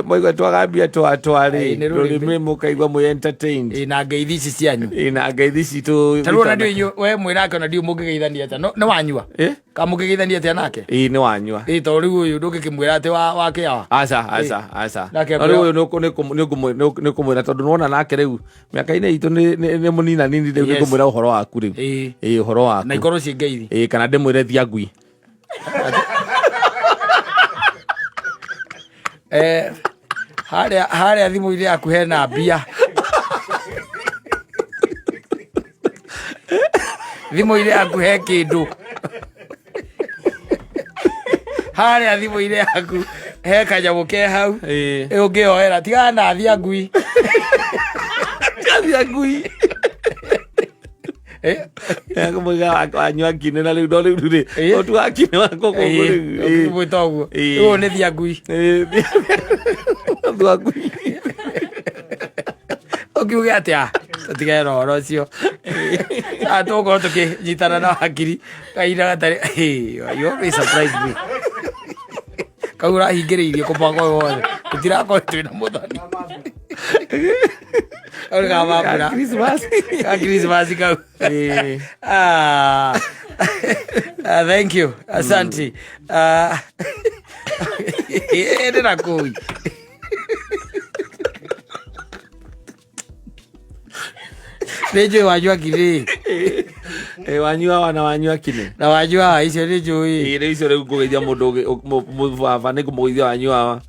mwaigua twagambia twa twa rĩ, Nĩ rũrĩmĩ. Rũrĩmĩ mũkaigua mwĩ entertained. Na ngeithi ici cianyu. Na ngeithi citũ. Ta rĩu ona ndiũĩ we mwĩ nake ona ndiũĩ mũngĩgeithania atĩa. No- Nĩ wanyua? Ka mũngĩgeithania atĩa nake? Ĩĩ, nĩ wanyua. Tondũ rĩu ũyũ ndũngĩkĩmwĩra atĩ wa kĩawa. Aca, aca, aca. Nake No rĩu ũyũ nĩ ũkũmwĩra tondũ nĩwona nake rĩu mĩaka-inĩ itũ nĩ mũnina nini rĩu. Nĩ ngũmwĩra ũhoro waku rĩu. Ĩĩ, ũhoro waku. Na ikorwo ciĩ ngeithi. Ĩĩ, kana ndĩmwĩre thia ngui. Harĩa thimũ-inĩ yaku hena mbia, thimũ-inĩ yaku he kĩndũ, harĩa thimũ-inĩ yaku he kanyamũ ke hau. Ũngĩyoera tigana na thia ngui. Thia ngui. Kũmwĩra wanyua kinĩ na rĩu no rĩu rĩ ũtu wa kinĩ wakwa kũguo rĩu. Ũkĩmwĩta ũguo. Ũyũ nĩ thia ngui. Thua ngui. Ũkiuge atĩa tũtigane na ũhoro ũcio. Tũgũkorwo tũkĩnyitana na wakiri kahinda gatarĩ. You always surprise me. Kau ũrahingĩrĩirie kũbanga ũyũ wothe tũtirakorwo twĩna mũthoni kau nĩ ka mambura. Christmas. Ka Christmas kau. Ah, thank you, asante. Ah, ĩndĩ na kũu nĩ njũĩ wanyua ngirĩ. Wanyua wana wanyua kinĩ. Na wanyua icio nĩ njũĩ. Rĩu icio rĩu ngũgeithia mũndũ baba nĩ ngũmũgeithia wanyua wa.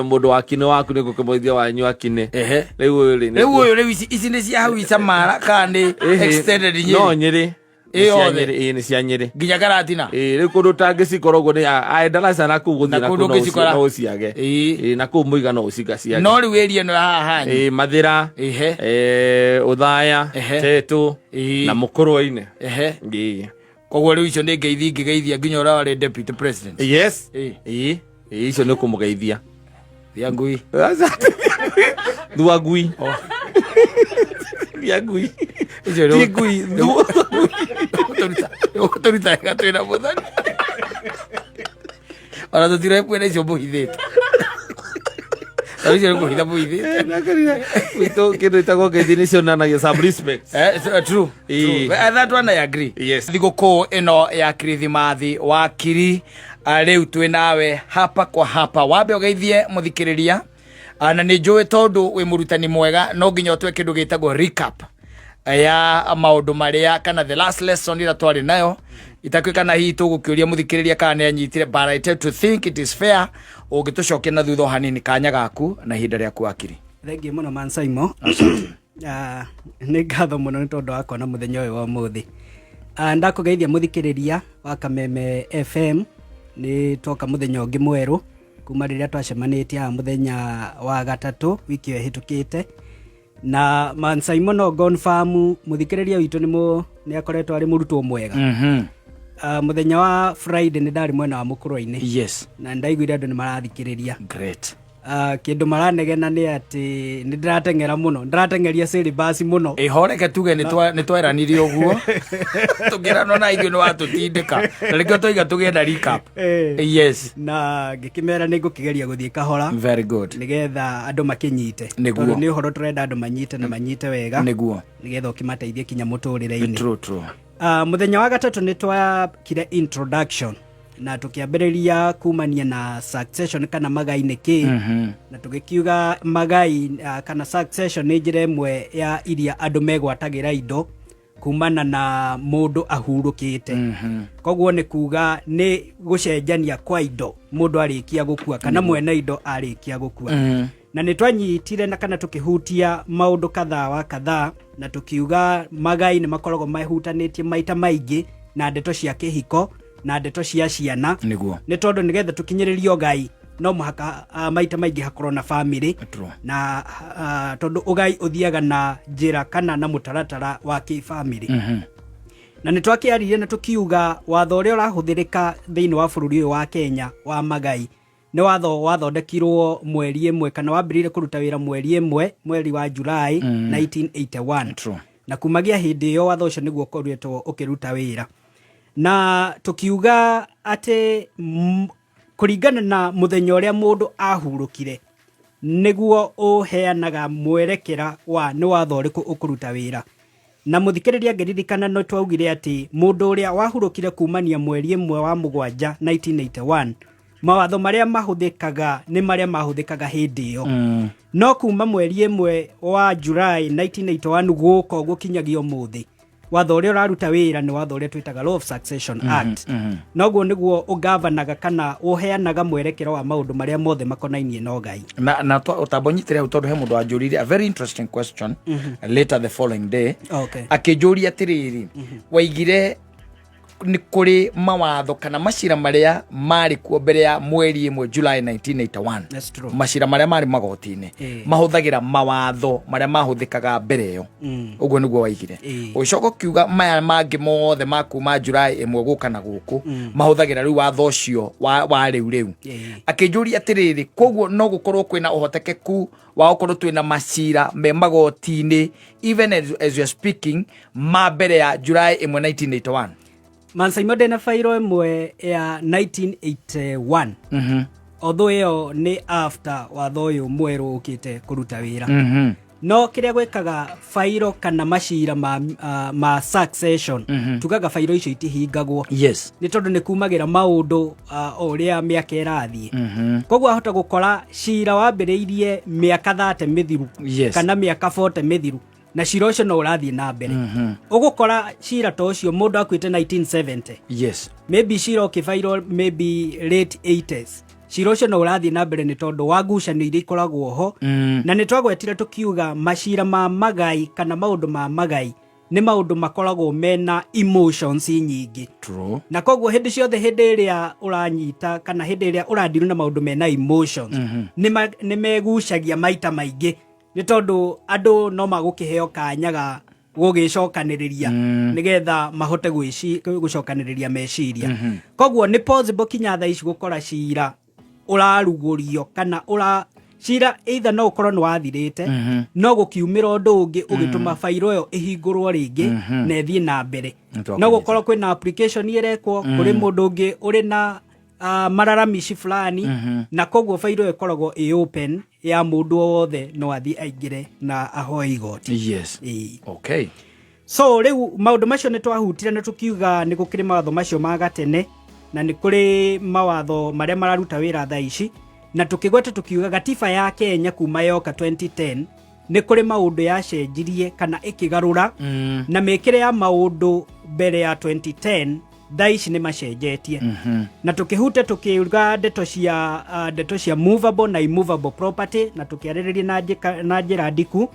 Mũndũ wa kinĩ waku nĩ ngũkĩmũgeithia wanyua kinĩ. Rĩu ũyũ rĩ Rĩu ũyũ rĩu ici nĩ cia hau Icamara kana nĩ extended No Nyĩrĩ? Nyĩrĩ. Ĩ, Nĩ cia yothe? Nyĩrĩ, ĩĩ, nĩ cia Nyĩrĩ. Nginya Karatina? Ĩĩ, rĩu kũndũ ũtangĩcikora ũguo nĩ aendaraca na kũu gũthiĩ Na na kũu kũu no ndũngĩcikora. no ũciage. Ĩĩ, na kũu mũiga no ũcigaciage. No rĩu area ĩno ya haha hanyu? Ĩĩ, Mathĩra, Ũthaya, Tetũ na Mũkũrwe-inĩ. Ĩĩ. Koguo rĩu icio nĩ ngeithi ingĩgeithia nginya ũrĩa warĩ deputy president? Yes. Ĩĩ. Ĩĩ, icio nĩ kũmũgeithia. Thia ngui. Thua ngui. Thia ngui. Icio Ti ngui, thua. Ũgũtũruta wega twĩna mũthoni ona tũtirekwĩra icio mũhithĩte tondũ icio nĩ kũhitha mũhithĩte. Witũ kĩndũ ĩtagwo ngeithi nĩ cionanagia some respect. So, true. True. That one I agree. Yes. Thigũkũ ĩno ya Kirithimathi wa kiri, rĩu twĩ nawe hapa kwa hapa wambe ũgeithie mũthikĩrĩria. Na nĩ njũĩ tondũ wĩ mũrutani mwega no nginya ũtwe kĩndũ gĩtagwo recap ya maũndũ marĩa kana the last lesson ĩrĩa twarĩ nayo itakwĩ kana hihi tũgũkĩũria mũthikĩrĩria kana nĩ anyitire, but I tend to think it is fair ũngĩtũcokia na thutha o hanini. Kanya gaku na ihinda rĩaku, wakiri. Thengiũ mũno man Saimo. Nĩ ngatho mũno nĩ tondũ wa kuona mũthenya ũyũ wa ũmũthĩ. Ndakũgeithia mũthikĩrĩria wa Kameme FM, nĩ twoka mũthenya ũngĩ mwerũ kuma rĩrĩa twacemanĩtie haha mũthenya wa gatatũ wiki ĩyo ĩhĩtũkĩte. Na man Saimo no confirm mũthikĩrĩria witũ nĩ akoretwo arĩ mũrutwo mwega. Mũthenya wa Friday nĩ ndarĩ mwena wa Mũkũrwe-inĩ na ndaiguire andũ nĩ marathikĩrĩria. Kĩndũ maranegena nĩ atĩ nĩ ndĩrateng'era mũno, ndĩrateng'eria syllabus mũno. Ĩhoreke tuge nĩ tweranire ũguo, tũkĩranwo na ithuĩ nĩ watũtindĩka na nĩkĩo twaiga tũgĩe na recap. Yes. Na ngĩkĩmera nĩ ngũkĩgeria gũthiĩ kahora. Very good. Nĩgetha andũ makĩnyite. Nĩguo. Tondũ nĩ ũhoro tũrenda andũ manyite na manyite wega. Nĩguo. Nĩgetha ũkĩmateithie kinya mũtũrĩre-inĩ. True, true. Mũthenya wa gatatũ nĩ twakire introduction na tũkĩambĩrĩria kumania na succession kana magai nĩ kĩ. Na tũgĩkiuga magai kana succession nĩ njĩra ĩmwe ya iria andũ megwatagĩra indo kumana na mũndũ ahurũkĩte. Koguo nĩ kuga nĩ gũcenjania kwa indo mũndũ arĩkia gũkua kana mwene indo arĩkia gũkua. Na nĩ twanyitire na kana tũkĩhutia maũndũ kadhaa wa kadhaa, na tũkiuga magai nĩ makoragwo mahutanĩtie maita maingĩ na ndeto cia kĩhiko na ndeto cia ciana. Nĩ tondũ nĩgetha tũkinyĩrĩrie ũgai no mũhaka maita maingĩ hakorwo na family. Na tondũ ũgai ũthiaga na njĩra kana na mũtaratara wa kĩbamĩrĩ. Na nĩ twakĩaririe na tũkiuga watho ũrĩa ũrahũthĩrĩka thĩinĩ wa bũrũri ũyũ wa Kenya wa magai nĩ watho wathondekirwo mweri ĩmwe kana wambĩrĩirie kũruta wĩra mweri ĩmwe mweri wa July 1981. Na kumagia hĩndĩ ĩyo watho ũcio nĩguo ũkoretwo ũkĩruta wĩra, na tũkiuga atĩ kũringana na mũthenya ũrĩa mũndũ ahurũkire nĩguo ũheanaga mwerekera wa nĩ watho ũrĩkũ ũkũruta wĩra. Na mũthikĩrĩria ngĩririkana no twaugire atĩ mũndũ ũrĩa wahurũkire kumania mweri ĩmwe wa mũgwanja 1981, mawatho marĩa mahũthĩkaga nĩ marĩa mahũthĩkaga hĩndĩ ĩyo. No kuma mweri ĩmwe wa July 1981 gũka ũguo kinyagia ũmũthĩ, watho ũrĩa ũraruta wĩra nĩ watho ũrĩa twĩtaga Law of Succession Act. Noguo nĩguo ũgavanaga kana ũheanaga mwerekero wa maũndũ marĩa mothe makonainie na ũgai. Na ũtambo nyitĩre hau tondũ he mũndũ wanjũririe a very interesting question later the following day. Akĩnjũria atĩrĩrĩ, waigire nĩ kũrĩ mawatho kana macira marĩa marĩ kuo mbere ya mweri ĩmwe July 1981. That's true. Macira marĩa marĩ magoti-inĩ mahũthagĩra mawatho marĩa mahũthĩkaga mbere ĩyo. Ũguo nĩguo waigire. Ũgĩcoka ũkiuga maya mangĩ mothe ma kuma July ĩmwe gũka na gũkũ mahũthagĩra rĩu watho ũcio wa rĩu rĩu. Akĩnjũria atĩrĩrĩ, koguo no gũkorwo kwĩna ũhotekeku wa gũkorwo twĩna macira me magoti-inĩ even as you are speaking ma mbere ya July ĩmwe 1981? Mansaimo, ndĩna bairo ĩmwe ya 1981, although ĩyo nĩ after watho ũyũ mwerũ ũkĩte kũruta wĩra. No kĩrĩa gwĩkaga bairo kana macira ma succession, tugaga bairo icio itihingagwo. Nĩ tondũ nĩ kumagĩra maũndũ o ũrĩa mĩaka ĩrathiĩ. Koguo ahota gũkora cira wambĩrĩirie mĩaka 30 mĩthiru kana mĩaka 40 mĩthiru, na cira ũcio no ũrathiĩ na mbere. Ũgũkora cira ta ũcio mũndũ akuĩte 1970, maybe cira ũkĩbairwo maybe late 80s, cira ũcio no ũrathiĩ na mbere nĩ tondũ wa ngucanio iria ikoragwo ho. Na nĩ twagwetire tũkiuga macira ma magai kana maũndũ ma magai nĩ maũndũ makoragwo mena emotions nyingĩ. Na koguo hĩndĩ ciothe, hĩndĩ ĩrĩa ũranyita kana hĩndĩ ĩrĩa ũrandiru na maũndũ mena emotions, nĩ megucagia maita maingĩ, nĩ tondũ andũ no magũkĩheo kanya ga gũgĩcokanĩrĩria nĩgetha mahote gũcokanĩrĩria meciria. Koguo nĩ possible kinya thaa ici gũkora cira ũrarugũrio kana ũra cira either no ũkorwo nĩ wathirĩte, no gũkiumĩra ũndũ ũngĩ ũgĩtũma bairo ĩyo ĩhingũrwo rĩngĩ na ĩthiĩ na mbere. Nĩ No gũkorwo kwĩna application ĩrekwo kũrĩ mũndũ ũngĩ ũrĩ na mararamici fulani, na koguo bairo ĩyo ĩkoragwo ĩ open ya mũndũ o wothe no athiĩ aingĩre na ahoe igoti. Ĩĩ. So rĩu maũndũ macio nĩ twahutire na tũkiuga nĩ gũkĩrĩ mawatho macio ma gatene na nĩ kũrĩ mawatho marĩa mararuta wĩra thaa ici, na tũkĩgweta tũkiuga gatiba ya Kenya kuma yoka 2010 nĩ kũrĩ maũndũ yacenjirie kana ĩkĩgarũra na mĩkĩre ya maũndũ mbere ya 2010, thaa ici nĩ macenjetie. Na tũkĩhuta tũkiuga ndeto cia movable na immovable property, na tũkĩarĩrĩria na njĩra ndiku,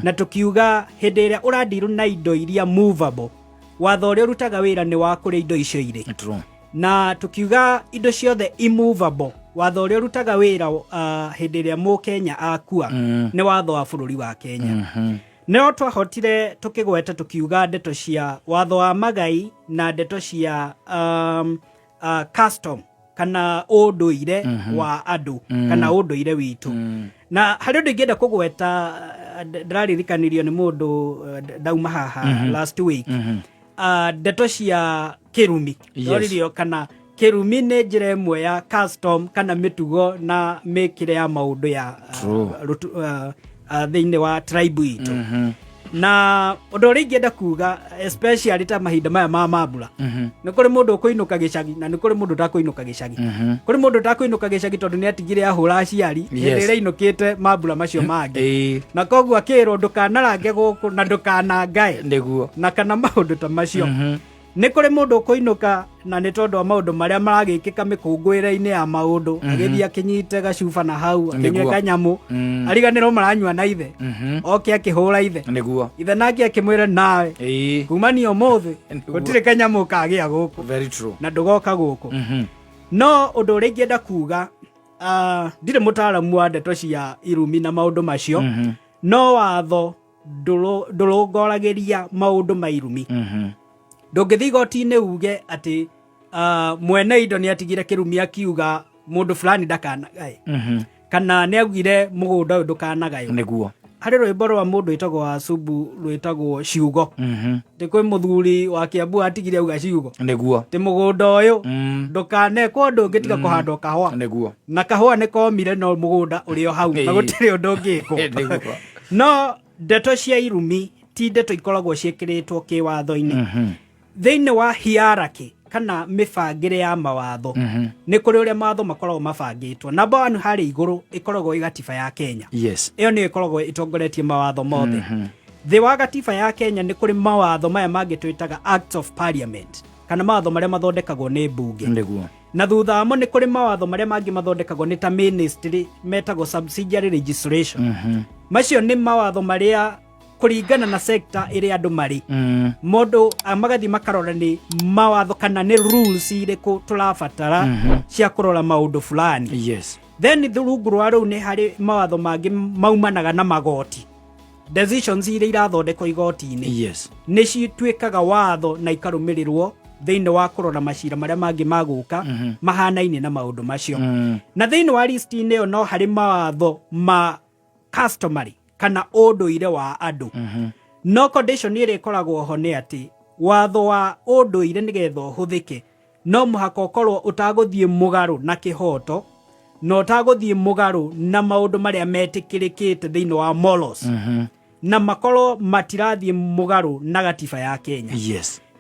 na tũkiuga hĩndĩ ĩrĩa ũrandirwo na indo iria movable, watho ũrĩa ũrutaga wĩra nĩ wa kũrĩa indo icio irĩ. Na tukiuga indo ciothe immovable, watho ũrĩa ũrutaga wĩra hĩndĩ ĩrĩa mũkenya akua nĩ watho wa bũrũri wa Kenya. No twahotire tukĩgweta tukiuga ndeto cia watho wa magai na ndeto cia custom. Kana ũndũire wa andũ kana ũndũire witũ. Na harĩ ũndũ ingĩenda kũgweta, ndĩraririkanirio nĩ mũndũ ndauma haha last week. Ndeto cia kĩrumi. Ndoririo kana kĩrumi nĩ njĩra ĩmwe ya custom kana mĩtugo na mĩkĩre ya maũndũ ya thĩinĩ wa tribe itũ. Na ũndũ ũrĩa ingĩenda kuga, especially ta mahinda maya ma mambura, nĩ kũrĩ mũndũ ũkũinũka gĩcagi na nĩ kũrĩ mũndũ ũtakũinũka gĩcagi. Kũrĩ mũndũ ũtakũinũka gĩcagi tondũ nĩ atigire ahũra aciari hĩndĩ ĩrĩa ainũkĩte mambura macio mangĩ, na koguo akĩrwo ndũkanarange gũkũ na ndũkanangae na kana maũndũ ta macio. Nĩ kũrĩ mũndũ ũkũinũka na nĩ tondũ wa maũndũ marĩa maragĩkĩka mĩkũngũĩre-inĩ ya maũndũ, agĩthiĩ akĩnyite gacuba na hau, akĩnyue kanyamũ, ariganĩrwo maranyua na ithe, oke akĩhũra ithe, ithe nake akĩmwĩra, nawe kumania ũmũthĩ gũtirĩ kanyamũ kagĩa gũkũ Very true. na ndũgoka gũkũ. No ũndũ ũrĩa ingĩenda kuga, ndirĩ mũtaaramu wa ndeto cia irumi na maũndũ macio, no watho ndũrongoragĩria maũndũ ma irumi. Ndũngĩthiĩ igoti-inĩ uge atĩ mwene indo nĩ atigire kĩrumi akiuga mũndũ fulani ndakanagae kana nĩ augire mũgũnda ũyũ ndũkanagaywo. Harĩ rwĩmbo rwa mũndũ wĩtagwo Wasubu rwĩtagwo Ciugo. Tĩ kwĩ mũthuri wa Kiambu atigire auga ciugo tĩ mũgũnda ũyũ ndũkanekwo ũndũ ũngĩ tiga kũhandwo kahũa, na kahũa nĩ komire no mũgũnda ũrĩ o hau na gũtirĩ ũndũ ũngĩkwo. No ndeto cia irumi ti ndeto ikoragwo ciĩkĩrĩtwo kĩwatho-inĩ. Thĩinĩ wa hierarchy kana mĩbangĩre ya mawatho, nĩ kũrĩ ũrĩa mawatho makoragwo mabangĩtwo. Number one harĩ igũrũ ĩkoragwo ĩ gatiba ya Kenya. Ĩyo nĩyo ĩkoragwo ĩtongoretie mawatho mothe. Thĩ wa gatiba ya Kenya nĩ kũrĩ mawatho maya mangĩ twĩtaga acts of parliament kana mawatho marĩa mathondekagwo nĩ mbunge. Na thutha wamo nĩ kũrĩ mawatho marĩa mangĩ mathondekagwo nĩ ta ministry metagwo subsidiary legislation. Macio nĩ mawatho marĩa kũringana na sector ĩrĩa andũ marĩ, mũndũ magathiĩ makarora nĩ mawatho kana nĩ rules irĩkũ tũrabatara cia kũrora maũndũ fulani. Then rungu rwa rũu nĩ harĩ mawatho mangĩ maumanaga na magoti, decisions iria irathondekwo igoti-inĩ nĩ cituĩkaga watho na ikarũmĩrĩrwo thĩinĩ wa kũrora macira marĩa mangĩ magũka mahanaine na maũndũ macio. Na thĩinĩ wa list-inĩ ĩyo no harĩ mawatho ma customary kana ũndũire wa andũ. No condition ĩrĩa ĩkoragwo ho nĩ atĩ watho wa ũndũire nĩgetha ũhũthĩke no mũhaka ũkorwo ũtagũthiĩ mũgarũ na kĩhoto na ũtagũthiĩ mũgarũ na maũndũ marĩa metĩkĩrĩkĩte thĩinĩ wa morals, na makorwo matirathiĩ mũgarũ na gatiba ya Kenya.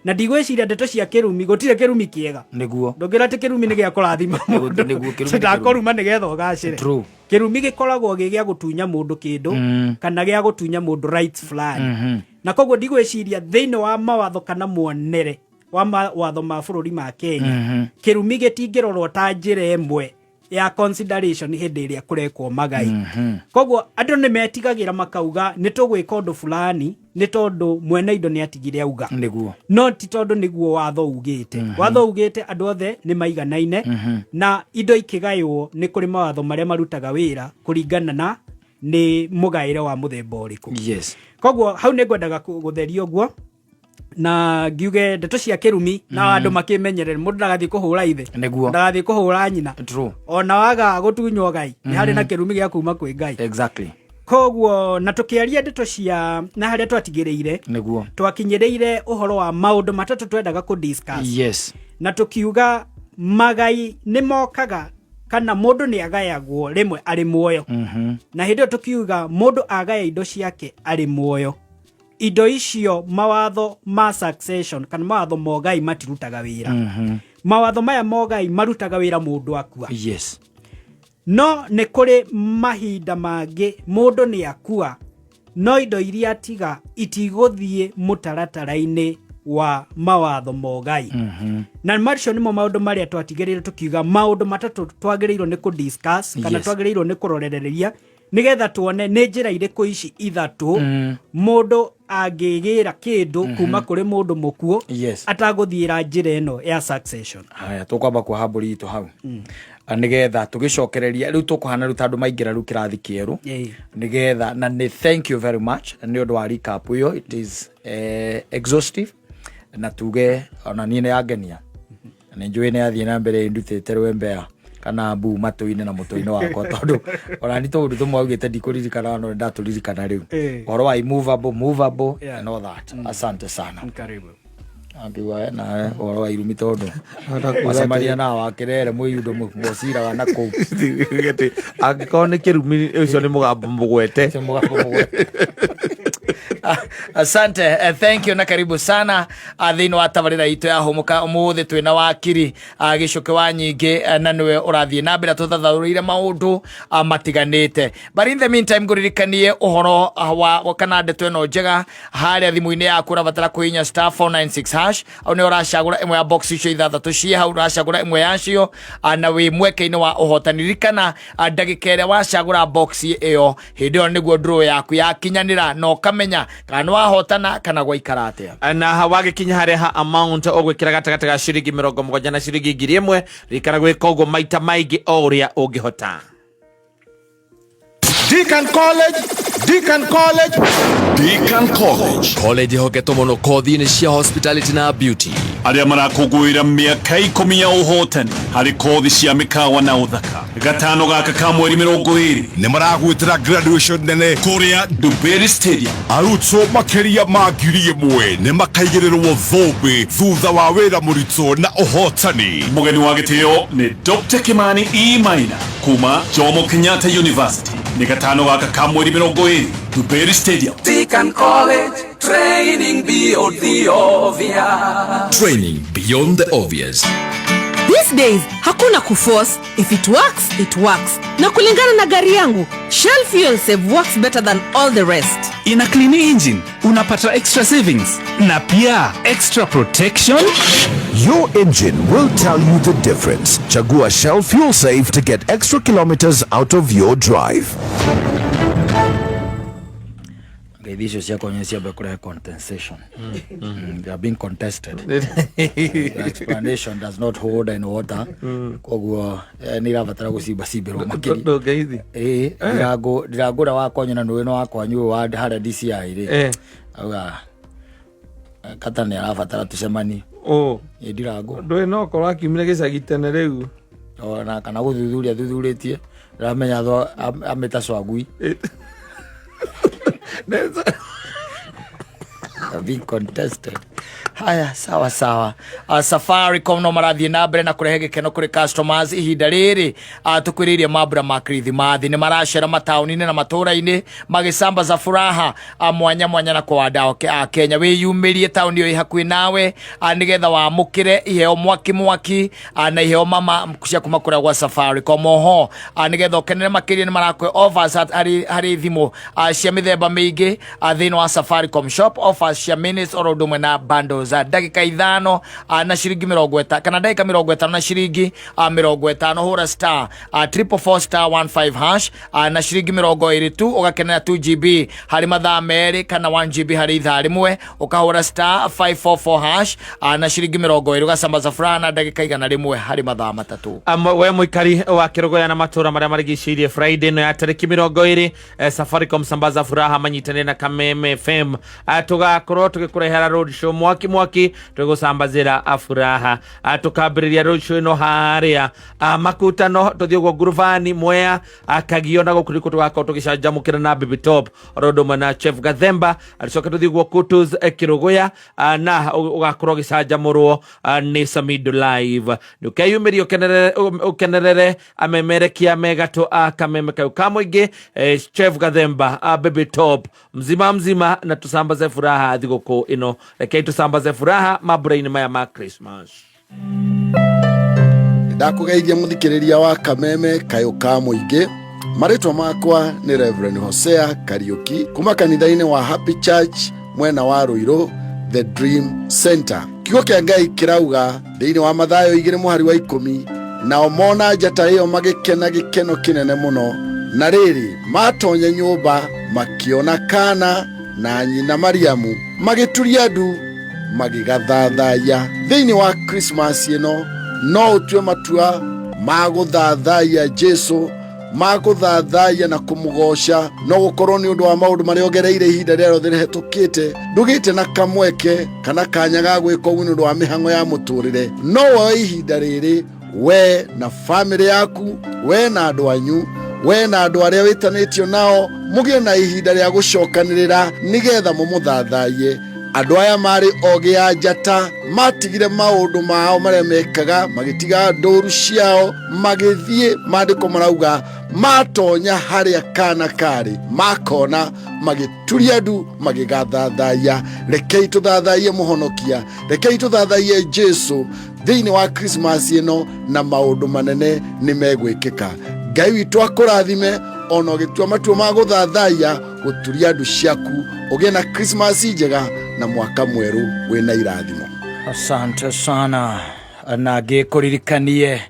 Na ndigwĩciria ndeto cia kĩrumi, gũtirĩ kĩrumi kĩega. Ndũngĩra atĩ kĩrumi nĩ gĩa kũrathima mũndũ. Nĩguo, kĩrumi nĩ ndakũruma nĩgetha ũgacĩre. Kĩrumi gĩkoragwo gĩ gĩa gũtunya mũndũ kĩndũ kana gĩa gũtunya mũndũ rights fulani. Na koguo ndigwĩciria thĩinĩ wa mawatho kana muonere wa mawatho ma bũrũri ma Kenya, kĩrumi gĩtingĩrorwo ta njĩra ĩmwe ya consideration hĩndĩ ĩrĩa kũrekwo magai. Koguo andũ nĩ metigagĩra makauga nĩ tũgwĩka ũndũ fulani nĩ tondũ mwene indo nĩ atigire auga, no ti tondũ nĩguo watho ugĩte. Watho ugĩte andũ othe nĩ maiganaine na indo ikĩgaywo nĩ kũrĩ mawatho marĩa marutaga wĩra kũringana na nĩ mũgaĩre wa mũthemba ũrĩkũ. Koguo hau nĩ ngwendaga gũtheria ũguo na ngiuge ndeto cia kĩrumi na andũ makĩmenyerere, mũndũ ndagathiĩ kũhũra ithe, ndagathiĩ kũhũra nyina. Ona waga gũtunywo ngai nĩ harĩ na kĩrumi gĩa kuma kwĩ Ngai. Koguo na tũkĩaria ndeto cia na harĩa twatigĩrĩire, twakinyĩrĩire ũhoro wa maũndũ matatũ twendaga kũ discuss. Na tũkiuga magai nĩ mokaga kana mũndũ nĩ agayagwo rĩmwe arĩ muoyo. Na hĩndĩ ĩyo tũkiuga mũndũ agaya indo ciake arĩ muoyo, indo icio mawatho ma succession kana mawatho mogai matirutaga wĩra. Mawatho maya mogai marutaga wĩra mũndũ akua. No nĩ kũrĩ mahinda mangĩ mũndũ nĩ akua no indo iria atiga itigũthiĩ mũtaratara-inĩ wa mawatho mogai. Na macio nĩmo maũndũ marĩa twatigĩrĩire tũkiuga maũndũ matatũ twagĩrĩirwo nĩ kũ discuss kana twagĩrĩirwo nĩ kũrorereria nĩgetha tuone nĩ njĩra irĩkũ ici ithatũ mũndũ angĩgĩra kĩndũ kuma kũrĩ mũndũ mũkuũ atagũthiĩra njĩra ĩno ya succession. Haya, tũkwamba kuoha mbũri itũ hau nĩgetha tũgĩcokereria rĩu tũkũhana rĩu ta andũ maingĩra rĩu kĩrathi kĩerũ nĩgetha na nĩ thank you very much nĩ ũndũ wa recap ĩyo. It is exhaustive na tuge ona niĩ nĩ yangenia. Na nĩ njũĩ nĩ athiĩ na mbere ndutĩte rwembea kana mbu matũ-inĩ na mũtwe-inĩ wakwa, tondũ ona ni tũũndũ tũmwe augĩte ndikũririkana, no ndatũririkana rĩu. Ũhoro wa immovable, movable and all that. Asante sana. Karibu. Akiuga nawe ũhoro wa irumi, tondũ wacemania na wakĩrere mwĩyundo mũciraga na kũu. Atĩ angĩkorwo nĩ kĩrumi, ũcio nĩ mũgambo mũgwete. Sio mũgambo mũgwete. Asante, thank you na karibu sana thĩinĩ wa tabarĩra itũ ya Hũmũka. Ũmũthĩ twĩna wakiri Gĩcũkĩ wa Nyingĩ, na nĩwe ũrathiĩ na mbere tũthathaũrĩire maũndũ matiganĩte. But in the meantime, ngũririkanie ũhoro wa kana ndeto ĩno njega harĩa thimũ-inĩ yaku. Ũrabatara kũhihinya *496#, au nĩ ũracagũra ĩmwe ya box icio ithathatũ ciĩ hau, ũracagũra ĩmwe yacio, na wĩ mweke-inĩ wa ũhotani. Ririkana, ndagĩka ĩrĩa wacagũra box ĩyo, hĩndĩ ĩyo nĩguo draw yaku yakinyanĩra na ũkamenya kana nĩ wahotana kana gwaikara atĩa. Na wagĩkinya harĩa ha amount, ũgwĩkĩra gatagatĩ ga ciringi 70 na ciringi 1000. Ririkana gwĩka ũguo maita maingĩ o ũrĩa ũngĩhota. Deacon College, Deacon College, Deacon College. College ihoketwo mũno kothi-inĩ cia hospitality na beauty. Arĩa marakũngũĩra mĩaka 10 ya ũhotani harĩ kothi cia mĩkawa na ũthaka, gatano gaka ka mweri 20 nĩ maragwĩtĩra graduation nene kũrĩa Dubery Stadium. Arutwo makĩria ma 1000 nĩ makaigĩrĩrwo thũmbĩ thutha wa wĩra mũritũ na ũhotani. Mũgeni wa gĩtĩo nĩ Dr. Kimani E Maina kuma Jomo Kenyatta University. Nĩ gatano gaka ka mweri 20, Dubery Stadium. Deacon College, training beyond the obvious. Training beyond the obvious. These days hakuna kuforce. If it works, it works. Na kulingana na gari yangu, Shell Fuel Save works better than all the rest. Ina clean engine, unapata extra savings na pia extra protection. Your engine will tell you the difference. Chagua Shell Fuel Save to get extra kilometers out of your drive. Ngeithi icio ciakwa nĩ ciambe kũrehe contestation. They are being contested. The explanation does not hold any water, koguo nĩ irabatara gũcimbacimbĩrwo makĩria. Ndũngeithi. Ĩĩ, ndirangũra wakwa nyona nĩ no wakwa nyũ wa harĩa DCI rĩ, auga kata nĩ arabatara tũcemanie. Ũ. Ĩ ndirangũ. Ndũĩ no korwo akiumire gĩcagi tene rĩu. Ona kana gũthuthuria thuthurĩtie, ndĩramenya tho amĩta cwagui. Being contested. Haya, sawa sawa. Safaricom no marathiĩ na mbere na kũrehe gĩkeno kũrĩ customers ihinda rĩrĩ tũkwĩrĩirie mambura ma Kirithimathi. Nĩ maracera mataũni-inĩ na matũũra-inĩ magĩsambaza furaha mwanya mwanya na kwa andũ a Kenya. Wĩyumĩrie taũni ĩyo ĩ hakuhĩ nawe, nĩgetha wamũkĩre iheo mwaki mwaki, na iheo mama cia kuma kũrĩa gwa Safaricom. Oho, nĩgetha ũkenere makĩria, nĩ marakũhe offers harĩ thimũ cia mĩthemba mĩingĩ thĩinĩ wa Safaricom shop, offers cia minutes oro ũndũ ũmwe na bundles, ndagĩka 5 na ciringi 50 kana ndagĩka 50 na ciringi 50. Hũra *444*15# na ciringi 20 tu, ũgakenera 2 GB harĩ mathaa 2 kana 1 GB harĩ ithaa 1. Ũkahũra *544# na ciringi 20, ũgasambaza furaha na ndagĩka 100 harĩ mathaa 3. We mũikari wa Kĩrũgũya na matũra marĩa marigicĩirie, Friday ĩno ya tarĩki 20, Safaricom sambaza furaha manyitanĩre na Kameme FM. Tũgakorwo tũgĩkũrehera road show mwaki mwaki, tũgũcambazĩra furaha. Tũkambĩrĩria road show ĩno harĩa Makutano, tũthiĩ ũguo Ngurubani, Mwea, Kagio, na gũkũ nĩkuo tũgakorwo tũgĩcanjamũkĩra na Baby Top oro ũndũ ũmwe na Chef Gathemba. Tũcoke tũthiĩ ũguo Kutus, Kĩrũgũya, na ũgakorwo ũgĩcanjamũrwo nĩ Samido Live. Nĩ ũkeyumĩria ũkenerere amemerekia megatũ a Kameme kau ka mũingĩ, Chef Gathemba, Baby Top mzima mzima, na tusambaze furaha thigũkũ ĩno. Rekei tusambaze furaha mambura-inĩ maya ma Christmas. Ndakũgeithia mũthikĩrĩria wa Kameme kayũ ka mũingĩ. Marĩtwa makwa nĩ Reverend Hosea Kariuki kuma kanitha-inĩ wa Happy Church mwena wa Ruiru, The Dream Center. Kiugo kĩa Ngai kĩrauga thĩinĩ wa Mathayo 2 mũhari wa 10, nao mona njata ĩyo magĩkena gĩkeno kĩnene mũno. Na rĩrĩ, matonya nyũmba, makĩona kana na nyina Mariamu, magĩturia ndu magĩgathathaya. Thĩinĩ wa Krismasi ĩno, no ũtue matua ma gũthathaiya Jesu. Ma gũthathaiya na kũmũgoca. No gũkorwo nĩ ũndũ wa maũndũ marĩa ũgereire ihinda rĩrĩa rĩothe rĩhetũkĩte, ndũgĩte na kamweke kana kanya ga gwĩka ũguo nĩ ũndũ wa mĩhang'o ya mũtũrĩre. No woe ihinda rĩrĩ we na bamĩrĩ yaku, we na andũ anyu, we na andũ arĩa wĩtanĩtio nao, mũgĩe na ihinda rĩa gũcokanĩrĩra nĩgetha mũmũthathaiye. Andũ aya marĩ ogĩ a njata matigire maũndũ mao marĩa mekaga, magĩtiga ndũru ciao, magĩthiĩ. Maandĩko marauga matonya harĩa kana karĩ, makona, magĩturia ndu, magĩgathathaiya. Rekei tũthathaiye mũhonokia, rekei tũthathaiye Jesu thĩinĩ wa Krismasi ĩno, na maũndũ manene nĩ megwĩkĩka. Ngai witũ akũrathime ona ũgĩtua matua ma gũthathaiya, gũturia ndu ciaku, ũgĩe na Krismasi njega na mwaka mwerũ wĩna irathimo. Asante sana, na ngĩkũririkanie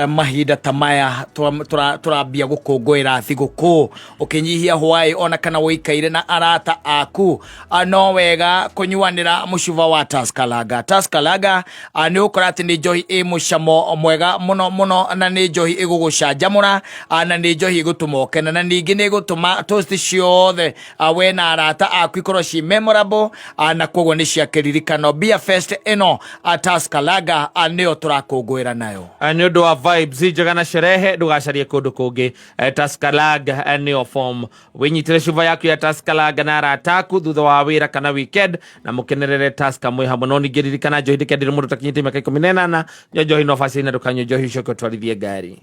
mahinda ta maya tũrambia gũkũngũĩra thigũkũ, ũkĩnyihia hwaĩ ona kana ũikaire na arata aku, no wega kũnyuanĩra mũcuba wa Tusker Lager. Tusker Lager nĩ ũkora atĩ nĩ njohi ĩ mũcamo mwega mũno mũno, na nĩ njohi ĩgũgũcanjamũra, na nĩ njohi ĩgũtũma ũkene, na ningĩ nĩ ĩgũtũma toast ciothe we na arata aku ikorwo ci memorable, na koguo nĩ cia kĩririkano. Beer Fest ĩno, Tusker Lager, nĩyo tũrakũngũĩra nayo. Nĩ ũndũ wa vibes njega na sherehe, ndũgacarie kũndũ kũngĩ. Tusker Lager nĩyo form. Wĩnyitĩre cuba yaku ya Tusker Lager na arata aku thutha wa wĩra kana weekend, na mũkenerere Tusker mwĩ hamwe. No ningĩ ririkana, njohi ndĩkendire mũndũ ũtakinyĩtie mĩaka 18. Nyua njohi no bacĩrĩ, na ndũkanyue njohi ũcoke ũtwarithie ngari.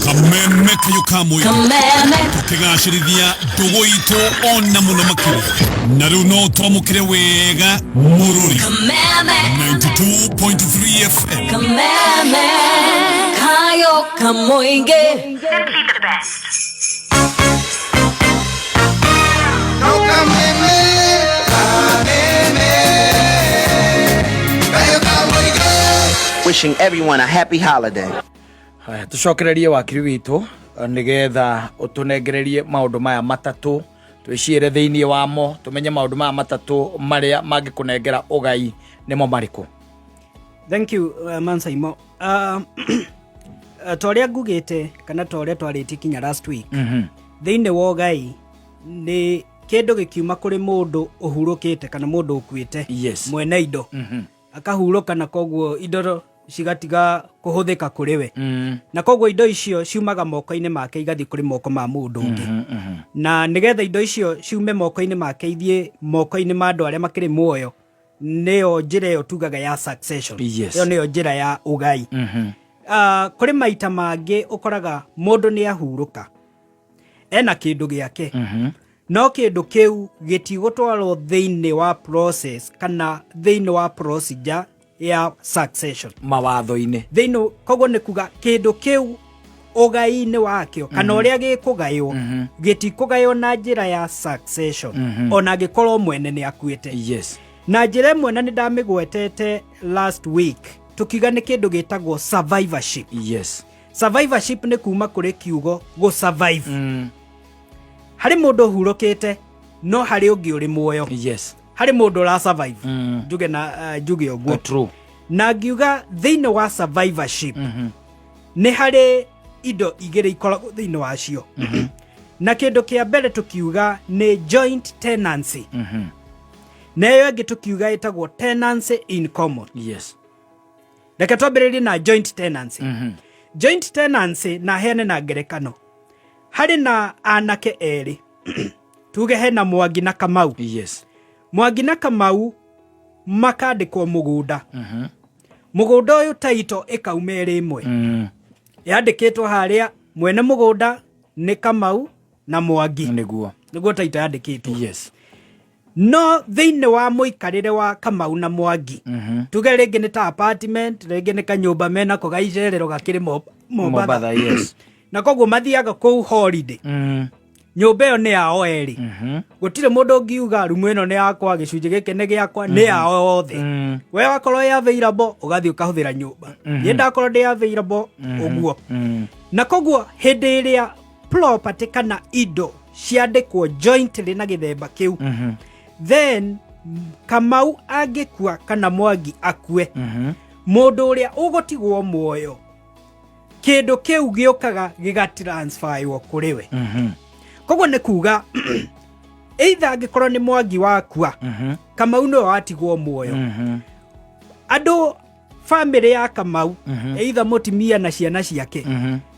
Kameme kayo ka mũingĩ. Kameme. Tũkĩgacĩrithia ndũgũ itũ ona mũno makĩria, na rĩu no twamũkĩre wega mũrũri. Kameme. 92.3 FM. Kameme. Kayo kamoinge. Simply the best. Wishing everyone a happy holiday. Haya, tũcokererie wakiri witũ nĩgetha ũtũnengererie maũndũ maya matatũ, twĩciĩre thĩinĩ wamo, tũmenye maũndũ maya matatũ marĩa mangĩkũnengera ũgai nĩmo marĩkũ. Thank you, Mansaimo. Ta ũrĩa ngugĩte kana ta ũrĩa twarĩtie kinya last week, thĩinĩ wa ũgai nĩ kĩndũ gĩkiuma kũrĩ mũndũ ũhurũkĩte kana mũndũ ũkuĩte, mwene indo akahurũka, na koguo indo cigatiga kũhũthĩka kũrĩ we, na koguo indo icio ciumaga moko-inĩ make igathiĩ kũrĩ moko ma mũndũ ũngĩ. Na nĩgetha indo icio ciume moko-inĩ make ithiĩ moko-inĩ ma andũ arĩa makĩrĩ muoyo, nĩyo njĩra ĩyo tugaga ya succession. Ĩyo nĩyo njĩra ya ũgai. Kũrĩ maita mangĩ ũkoraga mũndũ nĩ ahurũka ena kĩndũ gĩake, no kĩndũ kĩu gĩtigũtwarwo thĩinĩ wa process kana thĩinĩ wa procedure ya succession mawatho-inĩ. Thĩinĩ koguo nĩ kuga kĩndũ kĩu ũgai-inĩ wakĩo kana ũrĩa gĩkũgaywo, gĩtikũgaywo na njĩra ya succession, ona angĩkorwo mwene nĩ akuĩte. Na njĩra ĩmwe, na nĩ ndamĩgwetete last week, tũkiuga nĩ kĩndũ gĩtagwo survivorship. Survivorship nĩ kuma kũrĩ kiugo gũ survive. Harĩ mũndũ ũhurũkĩte, no harĩ ũngĩ ũrĩ muoyo. Harĩ mũndũ ũra survive, njuge na njuge ũguo. True. Na ngiuga thĩinĩ wa survivorship nĩ harĩ indo igĩrĩ ikoragwo thĩinĩ wacio, na kĩndũ kĩa mbere tũkiuga nĩ joint tenancy, na ĩyo ĩngĩ tũkiuga ĩtagwo tenancy in common. Reke twambĩrĩrie na joint tenancy. Joint tenancy, na heane na ngerekano, harĩ na anake erĩ, tuge hena Mwangi na Kamau. Mwangi na Kamau makandĩkwo mũgũnda. Mũgũnda ũyũ taito ĩkauma ĩrĩ ĩmwe, yandĩkĩtwo harĩa mwene mũgũnda nĩ Kamau na Mwangi. Nĩguo taito yandĩkĩtwo. No thĩinĩ wa mũikarĩre wa Kamau na Mwangi, tuge rĩngĩ nĩ ta apartment, rĩngĩ nĩ kanyũmba menako ga icerero gakĩrĩ Mombatha. Mombatha, yes. Na koguo mathiaga kũu holiday. Nyũmba ĩyo nĩ yao erĩ. Gũtirĩ mũndũ ũngiuga rumu ĩno nĩ yakwa, gĩcunjĩ gĩkĩ nĩ gĩakwa, nĩ yao othe. We wakorwo ĩ available, ũgathiĩ ũkahũthĩra nyũmba. Niĩ ndakorwo ndĩ available, ũguo. Na koguo hĩndĩ ĩrĩa property kana indo ciandĩkwo jointly na gĩthemba kĩu, then Kamau angĩkua kana Mwangi akue, mũndũ ũrĩa ũgũtigwo muoyo, Kĩndũ kĩu gĩũkaga gĩgatransferwo kũrĩ we. Koguo nĩ kuga either angĩkorwo nĩ Mwangi wakua, Kamau nĩwe watigwo muoyo. Andũ bamĩrĩ ya Kamau, either mũtimia na ciana ciake,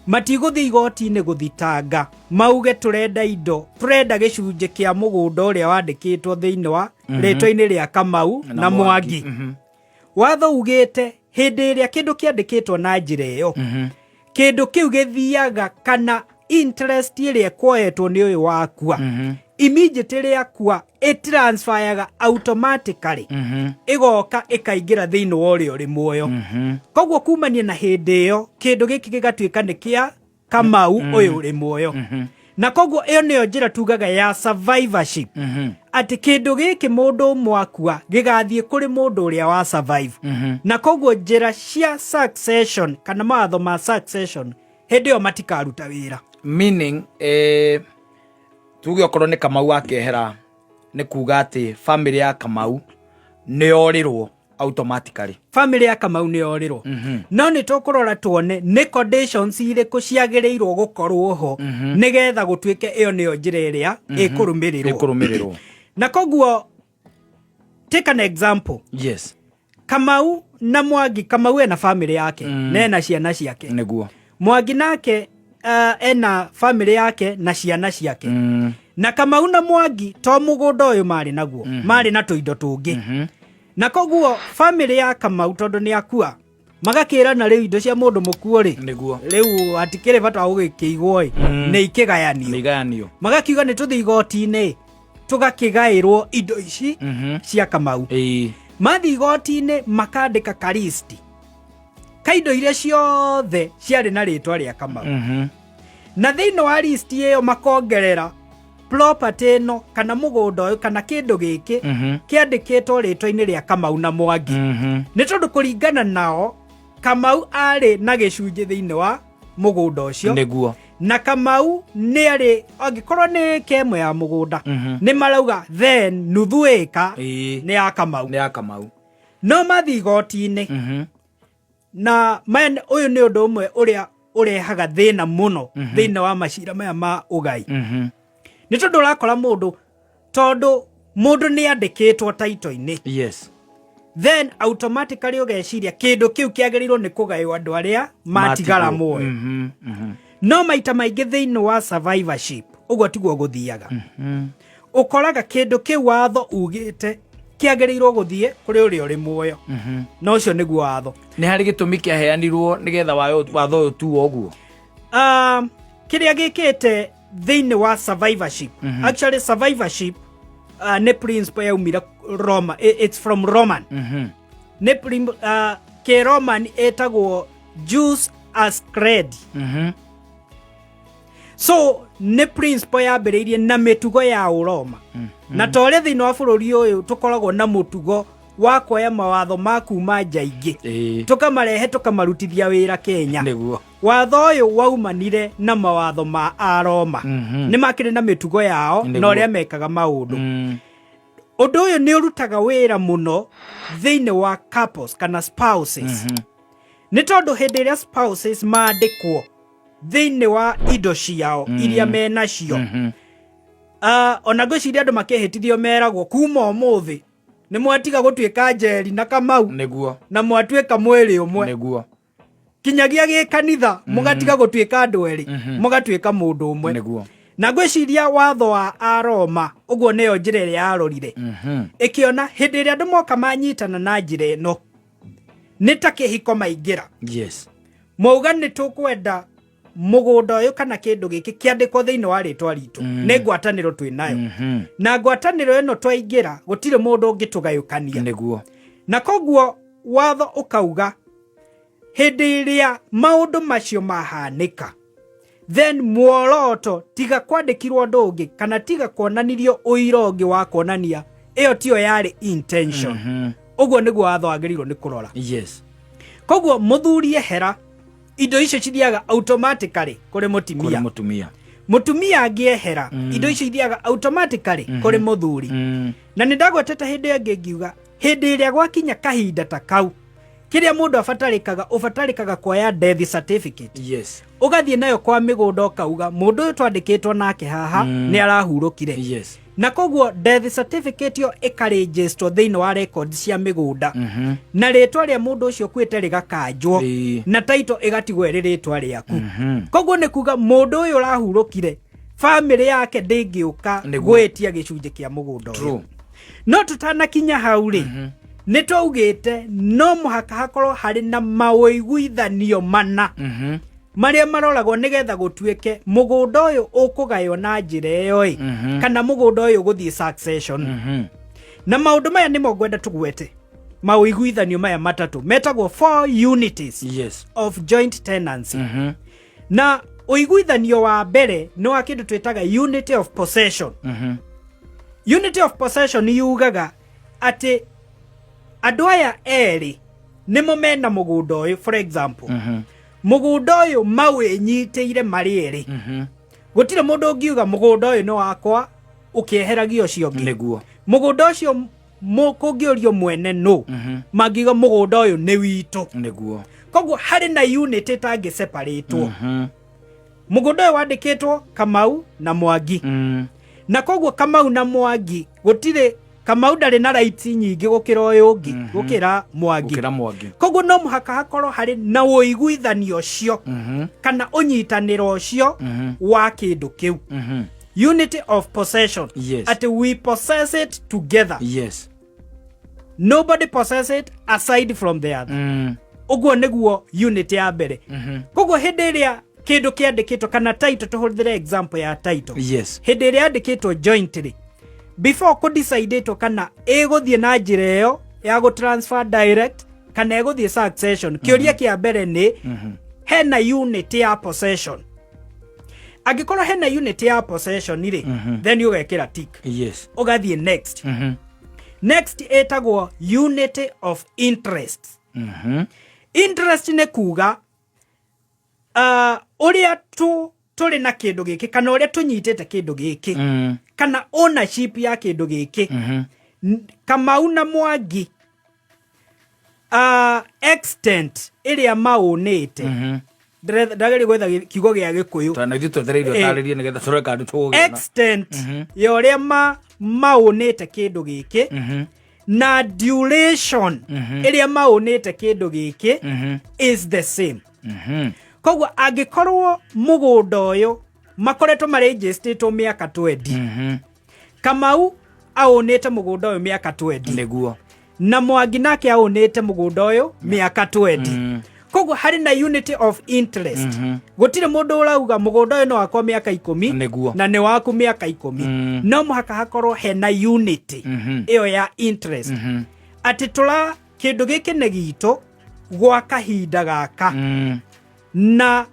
matigũthiĩ igoti-inĩ gũthitanga mauge tũrenda indo, tũrenda gĩcunjĩ kĩa mũgũnda ũrĩa wandĩkĩtwo thĩinĩ wa rĩtwa-inĩ rĩa Kamau na Mwangi. Watho ugĩte hĩndĩ ĩrĩa kĩndũ kĩandĩkĩtwo na njĩra ĩyo, kĩndũ kĩu gĩthiaga kana interest ĩrĩa ĩkuoetwo nĩ ũyũ wakua, immediately rĩakua ĩtransferaga automatically, ĩgoka ĩkaingĩra thĩinĩ wa ũrĩa ũrĩ muoyo. Koguo kumania na hĩndĩ ĩyo kĩndũ gĩkĩ gĩgatuĩka nĩ kĩa Kamau ũyũ ũrĩ muoyo. Na koguo ĩyo nĩyo njĩra tugaga ya survivorship, atĩ kĩndũ gĩkĩ mũndũ ũmwe akua gĩgathiĩ kũrĩ mũndũ ũrĩa wa survive. Na koguo njĩra cia succession kana mawatho ma succession hĩndĩ ĩyo matikaruta wĩra. Meaning tuge okorwo nĩ Kamau akehera, nĩ kuga atĩ family ya Kamau nĩ yorĩrwo automatically. Family ya Kamau nĩ yorĩrwo, no nĩ tũkũrora tuone nĩ conditions irĩkũ ciagĩrĩirwo gũkorwo ho nĩgetha gũtuĩke ĩyo nĩyo njĩra ĩrĩa ĩkũrũmĩrĩrwo. Ĩkũrũmĩrĩrwo. Na koguo take an example. Kamau na Mwangi. Kamau ena family yake na ena ciana ciake. Mwangi nake ena family yake na ciana ciake. Na Kamau na Mwangi to mũgũnda ũyũ marĩ naguo, marĩ na tũindo tũngĩ. Na koguo family ya Kamau, tondũ nĩ akua, magakĩrana rĩu indo cia mũndũ mũkuo rĩ, rĩu hatikĩrĩ bata wa gũgĩkĩigwo ĩ, nĩ ikĩgayanio. Nĩ igayanio. Magakiuga nĩ tũthiĩ igoti-inĩ tũgakĩgaĩrwo indo ici cia Kamau. Mathiĩ igoti-inĩ makandĩka karisti ka indo iria ciothe ciarĩ na rĩtwa rĩa Kamau. Na thĩinĩ wa list ĩyo makongerera property ĩno kana mũgũnda ũyũ kana kĩndũ gĩkĩ kĩandĩkĩtwo rĩtwa-inĩ rĩa Kamau na Mwangi, nĩ tondũ kũringana nao Kamau arĩ na gĩcunjĩ thĩinĩ wa mũgũnda ũcio. Na Kamau nĩ arĩ, angĩkorwo nĩ kemwe ya mũgũnda, nĩ marauga then nuthu ĩka nĩ ya Kamau. Nĩ ya Kamau. No mathiĩ igoti-inĩ na maya ũyũ nĩ ũndũ ũmwe ũrĩa ũrehaga thĩna mũno thĩinĩ wa macira maya ma ũgai, nĩ tondũ ũrakora mũndũ, tondũ mũndũ nĩ andĩkĩtwo taito-inĩ, then automatically ũgeciria kĩndũ kĩu kĩagĩrĩirwo nĩ kũgaywo andũ arĩa matigara Matigwo. muoyo. No maita maingĩ thĩinĩ wa survivorship ũguo tiguo gũthiaga. Ũkoraga kĩndũ kĩu watho ugĩte kĩagĩrĩirwo gũthiĩ kũrĩ ũrĩa ũrĩ muoyo, na ũcio nĩguo watho. Nĩ harĩ gĩtũmi kĩaheanirwo nĩgetha watho ũyũ tuo ũguo? Kĩrĩa gĩkĩte thĩinĩ wa survivorship, actually survivorship nĩ principle yaumire Roma. It's from Roman. Nĩ kĩ-Roman ĩtagwo jus ascredi. So nĩ principle yambĩrĩirie na mĩtugo ya Ũroma, na ta ũrĩa thĩinĩ wa bũrũri ũyũ tũkoragwo na mũtugo wa kuoya mawatho ma kuma nja ingĩ, tũkamarehe tũkamarutithia wĩra Kenya. Watho ũyũ waumanire na mawatho ma Aroma. Nĩ makĩrĩ na mĩtugo yao na ũrĩa mekaga maũndũ. Ũndũ ũyũ nĩ ũrutaga wĩra mũno thĩinĩ wa couples kana spouses, nĩ tondũ hĩndĩ ĩrĩa spouses mandĩkwo thĩinĩ wa indo ciao iria menacio, ona ngwĩciria andũ makĩhĩtithio meragwo kuma ũmũthĩ nĩ mwatiga gũtuĩka Njeri na Kamau na mwatuĩka mwĩrĩ ũmwe. Kinyagia gĩkanitha mũgatiga gũtuĩka andũ erĩ, mũgatuĩka mũndũ ũmwe. Na ngwĩciria watho wa Aroma ũguo nĩyo njĩra ĩrĩa yarorire, ĩkĩona hĩndĩ ĩrĩa andũ moka manyitana na njĩra ĩno nĩ ta kĩhiko maingĩra, mwauga nĩ tũkwenda mũgũnda ũyũ kana kĩndũ gĩkĩ kĩandĩkwo thĩinĩ wa rĩtwa ritũ, nĩ ngwatanĩro twĩ nayo, na ngwatanĩro ĩno twaingĩra gũtirĩ mũndũ ũngĩtũgayũkania. Na koguo watho ũkauga hĩndĩ ĩrĩa maũndũ macio mahanĩka, then muoroto tiga kwandĩkirwo ũndũ ũngĩ kana tiga kuonanirio ũira ũngĩ wa kuonania ĩyo tiyo yarĩ intention. Ũguo nĩguo watho wagĩrĩirwo nĩ kũrora. Koguo mũthuri ehera, indo icio cithiaga automatically kũrĩ mũtimia. Kũrĩ mũtumia. Mũtumia angĩehera, indo icio ithiaga automatically kũrĩ mũthuri. Na nĩ ndagwetete hĩndĩ ĩyo ĩngĩ ngiuga hĩndĩ ĩrĩa gwakinya kahinda ta kau, Kĩrĩa mũndũ abatarĩkaga, ũbatarĩkaga kuoya death certificate, ũgathiĩ nayo kwa mĩgũnda, ũkauga mũndũ ũyũ twandĩkĩtwo nake haha nĩ arahurũkire, na koguo death certificate ĩyo ĩkarĩnjĩstwo thĩinĩ wa records cia mĩgũnda, na rĩtwa rĩa mũndũ ũcio ũkuĩte rĩgakanjwo, na title ĩgatigwo ĩrĩ rĩtwa rĩaku. Koguo nĩ kuga mũndũ ũyũ ũrahurũkire, bamĩrĩ yake ndĩngĩũka gwĩtia gĩcunjĩ kĩa mũgũnda ũyũ. No tũtanakinya hau rĩ, nĩ twaugĩte no mũhaka hakorwo harĩ na maũiguithanio mana marĩa maroragwo nĩgetha gũtuĩke mũgũnda ũyũ ũkũgaywo na njĩra ĩyo ĩ, kana mũgũnda ũyũ ũgũthiĩ succession. Na maũndũ maya nĩmo ngwenda tũgwete, maũiguithanio maya matatũ metagwo four unities of joint tenancy. Na ũiguithanio wa mbere nĩ wa kĩndũ twĩtaga unity of possession. Unity of possession yugaga atĩ andũ aya erĩ nĩmo mena mũgũnda ũyũ. For example, mũgũnda ũyũ mawĩnyitĩire marĩ erĩ, gũtirĩ mũndũ ũngiuga mũgũnda ũyũ nĩ wakwa ũkĩeheragia ũcio ũngĩ. Mũgũnda ũcio kũngĩũrio mwene nũ, mangiuga mũgũnda ũyũ nĩ witũ. Koguo harĩ na unit ĩtangĩ separatwo. Mũgũnda ũyũ wandĩkĩtwo Kamau na Mwangi, na koguo Kamau na Mwangi, gũtirĩ, Kamau ndarĩ na rights nyingĩ gũkĩra ũyũ ũngĩ, gũkĩra Mwangi. Gũkĩra Mwangi. Koguo no mũhaka hakorwo harĩ na ũiguithanio ũcio kana ũnyitanĩro ũcio wa kĩndũ kĩu, unity of possession, atĩ we possess it together. Nobody possess it aside from the other. Ũguo nĩguo unit ya mbere. Koguo hĩndĩ ĩrĩa kĩndũ kĩandĩkĩtwo kana title, tũhũthĩre example ya title, hĩndĩ ĩrĩa yandĩkĩtwo jointly, before kũdecidĩtwo kana ĩgũthiĩ na njĩra ĩyo ya gũtransfer direct kana ĩgũthiĩ succession, kĩũria kĩa mbere nĩ hena unit ya possession. Angĩkorwo hena unit ya possession rĩ, then ũgekĩra tick, ũgathiĩ next. Next ĩtagwo unity of interest. Interest nĩ kuga ũrĩa tu tũrĩ na kĩndũ gĩkĩ kana ũrĩa tũnyitĩte kĩndũ gĩkĩ kana ownership ya kĩndũ gĩkĩ. Kamau na Mwangi, extent ĩrĩa maũnĩte, ndageria gwetha kiugo gĩa Gĩkũyũ. Tondũ ithuĩ twetereire ũtarĩrie nĩgetha tũrore kana nĩtũgũgĩona. Extent ya ũrĩa maũnĩte kĩndũ gĩkĩ na duration ĩrĩa maũnĩte kĩndũ gĩkĩ is the same. Koguo angĩkorwo mũgũnda ũyũ makoretwo marĩnjĩstĩtwo mĩaka 20, Kamau aũnĩte mũgũnda ũyũ mĩaka 20, na Mwangi nake aũnĩte mũgũnda ũyũ mĩaka 20, koguo harĩ na unity of interest. Gũtirĩ mũndũ ũrauga mũgũnda ũyũ nĩ wakwa mĩaka 10 na nĩ waku mĩaka 10. No mũhaka hakorwo hena unity ĩyo ya interest, atĩ tũra kĩndũ gĩkĩ nĩ gitũ gwa kahinda gaka, na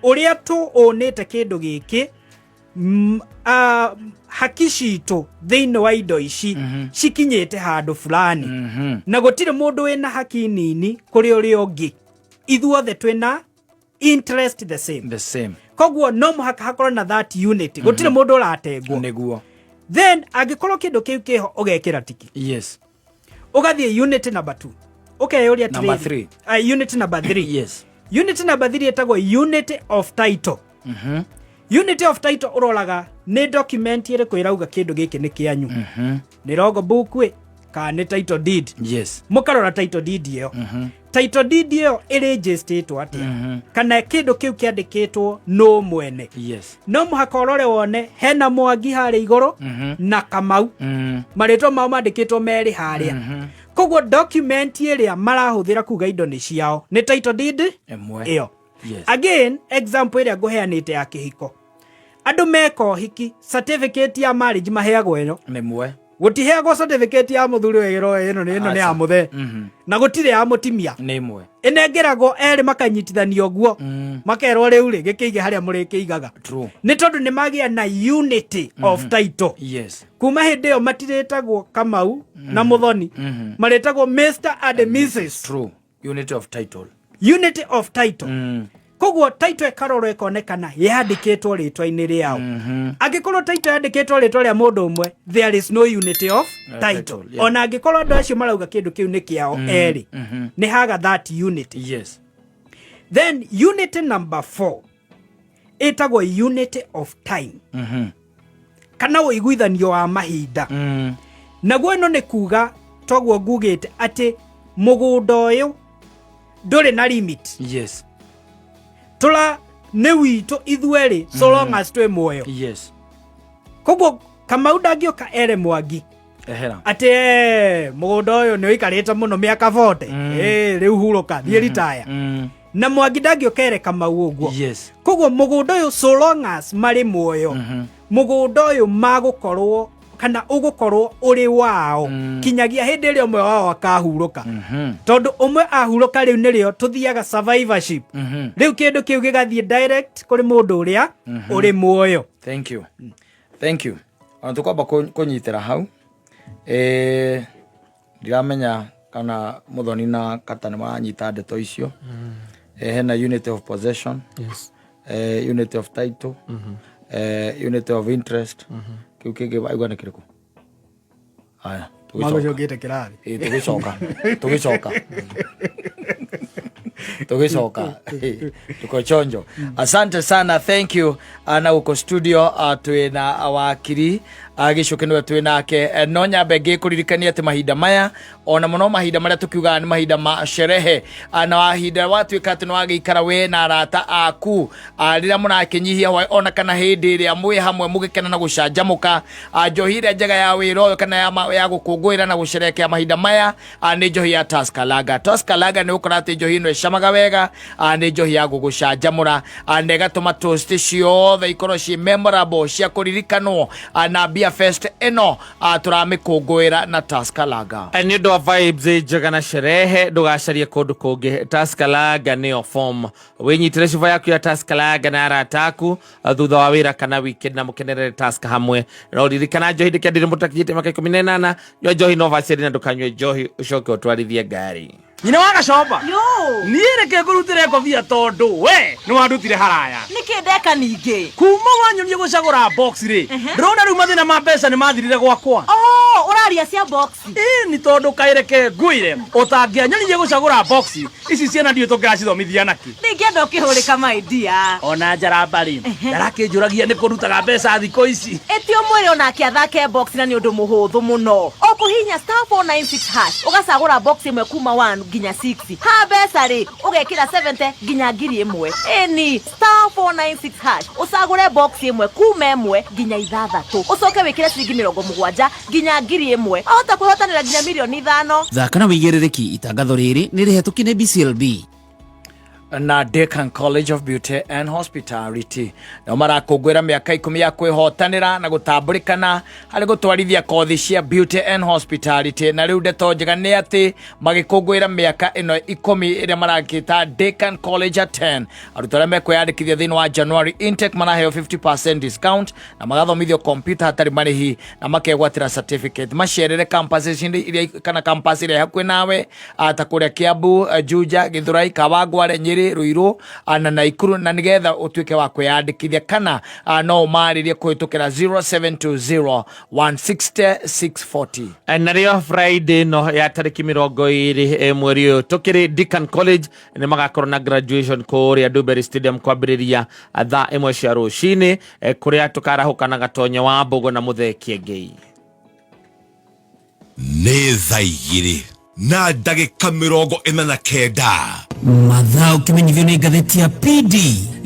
ũrĩa tũũnĩte kĩndũ gĩkĩ, haki citũ thĩinĩ wa indo ici cikinyĩte handũ fulani, na gũtirĩ mũndũ wĩna haki nini kũrĩ ũrĩa ũngĩ, ithuothe twĩna interest the same. The same. Koguo no mũhaka hakorwo na that unity, gũtirĩ mũndũ ũratengwo. Then angĩkorwo kĩndũ kĩu kĩho, ũgekĩra tiki, ũgathiĩ unit number 2, ũkeyũria Number atĩrĩrĩ, three. Unit number 3. Unit number 3 ĩtagwo unit of title. Unit of title ũroraga nĩ document ĩrĩkũ ĩrauga kĩndũ gĩkĩ nĩ kĩanyu, nĩ logbook ĩ kana nĩ title deed. Mũkarora title deed ĩyo. Title deed ĩyo ĩrĩnjĩstĩtwo atĩa, kana kĩndũ kĩu kĩandĩkĩtwo nũ mwene. No mũhaka ũrore wone hena Mwangi harĩa igũrũ na Kamau, marĩtwa mao mandĩkĩtwo merĩ harĩa. Koguo document ĩrĩa marahũthĩra kuga indo nĩ ciao nĩ title deed ĩmwe ĩyo. Again, example ĩrĩa ngũheanĩte ya kĩhiko, andũ meka ũhiki, certificate ya marriage maheagwo ĩno. Nĩmwe. Gũtiheagwo certificate ya mũthuri wĩrwo ĩno nĩ ya Aca. mũthee, na gũtirĩ ya mũtimia. Nĩ ĩmwe. Ĩnengeragwo erĩ makanyitithanio ũguo, makerwo rĩu rĩ gĩkĩige harĩa mũrĩkĩigaga. Nĩ tondũ nĩ magĩa na unity of title. Kuma hĩndĩ ĩyo matirĩtagwo Kamau na Mũthoni, marĩtagwo Mr and Mrs. True. Unity of title. Unity of title. Koguo title ĩkarorwo ĩkonekana yandĩkĩtwo rĩtwa-inĩ rĩao. Angĩkorwo title yandĩkĩtwo rĩtwa rĩa mũndũ ũmwe, there is no unity of title. Title, yeah. Ona angĩkorwo andũ acio marauga kĩndũ kĩu nĩ kĩao erĩ, nĩ haga that unity. Then unity number 4 ĩtagwo unity of time, kana ũiguithanio wa mahinda. Naguo ĩno nĩ kuga toguo ngugĩte atĩ mũgũnda ũyũ ndũrĩ na limit. Tũra nĩ witũ ithuerĩ so long as twĩ muoyo. Koguo Kamau ndangĩũka ere Mwangi Ehera. atĩ mũgũnda ũyũ nĩ ũikarĩte mũno mĩaka 40, rĩu hurũka thiĩ ritaya. Na Mwangi ndangĩũka ere Kamau ũguo. Koguo mũgũnda ũyũ so long as marĩ muoyo, mũgũnda ũyũ magũkorwo kana ũgũkorwo ũrĩ wao kinyagia hĩndĩ ĩrĩa ũmwe wao akahurũka. Tondũ ũmwe ahurũka rĩu nĩrĩo tũthiaga survivorship. Rĩu kĩndũ kĩu gĩgathiĩ direct kũrĩ mũndũ ũrĩa ũrĩ muoyo. Thank you. Thank you. Ona tũkwamba kũnyitĩra hau. Ndiramenya kana Muthoni na Kata nĩ maranyita ndeto icio. Hena unity of possession. Unity of title. Unity of interest. Kĩu kĩngĩ waigua nĩ kĩrĩkũ? Haya, tũgĩcoka. Magũcokete kĩrathi. Tũgĩcoka. Tũgĩcoka. Tũgĩcoka. Tuko chonjo. Asante sana, thank you. Na gũkũ studio twĩna wakiri Gĩcuki nĩwe twĩ nake. No nyambe ngĩkũririkania atĩ mahinda maya ona mũno mahinda marĩa tũkiugaga nĩ mahinda ma sherehe, na mahinda watuĩka atĩ nĩwagĩikara we na arata aku, rĩrĩa mũrakĩnyihia hwaĩ ona kana hĩndĩ ĩrĩa mwĩ hamwe mũgĩkena na gũcanjamũka, njohi ĩrĩa njega ya wĩra ũyũ kana ya gũkũngũĩra na gũcerekea mahinda maya, nĩ njohi ya Tusker Lager. Tusker Lager nĩ ũkora atĩ njohi ĩno ĩcamaga wega, nĩ njohi ya gũgũcanjamũra, na ĩgatũma toast ciothe ikorwo ciĩ memorable cia kũririkanwo, na Beer Fest ĩno, tũramĩkũngũĩra na Tusker Lager. Nĩ ũndũ wa vibes njega na sherehe, ndũgacarie kũndũ kũngĩ. Tusker Lager nĩyo form. Wĩnyitĩre cuba yaku ya Tusker Lager na arata aku thutha wa wĩra kana weekend, na mũkenerere Tusker hamwe. No ririkana njohi ndĩkendire mũndũ ũtakinyĩtie mĩaka 18. Nyua njohi no bacĩrĩ, na ndũkanyue njohi ũcoke ũtwarithie ngari. Nyina wa Gacomba, niĩ reke ngũrutĩre ngobia tondũ we nĩ wandutire haraya. Nĩkĩ ndeka ningĩ? Kuma wanyonia gũcagũra box rĩ, ndĩrona rĩu mathĩna ma mbeca nĩ mathirire gwakwa. Oh, ũraria cia box? Ĩ, nĩ tondũ kaĩreke ngwĩre, ũtangĩanyonirie gũcagũra box ici ciana ndiũĩ tũngĩracithomithia nakĩ. Ndingĩenda ũkĩhũrĩka my dear. Ona njaramba rĩ, ndarakĩnjũragia nĩ kũrutaga mbeca thikũ ici. Ĩti ũmwĩre onake athake box, na nĩ ũndũ mũhũthũ mũno. Ũkũhihinya *496# ũgacagũra box ĩmwe kuma 1 nginya 6. Ha mbeca rĩ, ũgekĩra 70 nginya 1000. Ĩni *496# ũcagũre box ĩmwe kuma 1 nginya 6, ũcoke wĩkĩre ciringi 70 nginya 1000, ahota kwĩhotanĩra nginya mirioni 5. Thaka na wĩigĩrĩrĩki. Itangatho rĩrĩ nĩ rĩhetũkie nĩ BCLB. Na Decan College of Beauty and Hospitality nao marakũngũĩra mĩaka 10 ya kwĩhotanĩra na gũtambũrĩkana harĩ gũtwarithia kothi cia Beauty and Hospitality. Na rĩu ndeto njega nĩ atĩ magĩkũngũĩra mĩaka ĩno 10 ĩrĩa marakĩta Decan College at 10, arutwo arĩa mekwĩyandĩkithia thĩinĩ wa January intake maraheo 50% discount na magathomithio computer hatarĩ marĩhi na makegwatĩra certificate. Macerere campuses iria kana campus ĩrĩa hakuhĩ nawe, ta kũrĩa Kiambu, Juja, Githurai, Kawangware, Nyeri, Ruiru, na Naikuru, na nĩgetha ũtuĩke wa kwĩyandĩkithia kana no ũmarĩrie kũhĩtũkĩra 0720 160 640. Narĩo Friday ĩno ya tarĩki 20 mweri ũyũ tũkĩrĩ, Deakin College nĩ magakorwo na graduation kũrĩa Dubery Stadium kwambĩrĩria thaa 1 cia rũcinĩ, kũrĩa tũkarahũka na Gatonye wa Mbũgũ na Mũthee Kĩengei. Nĩ thaa 2:49. Mathaa ũkĩmenyithio nĩ ngathĩti ya PD.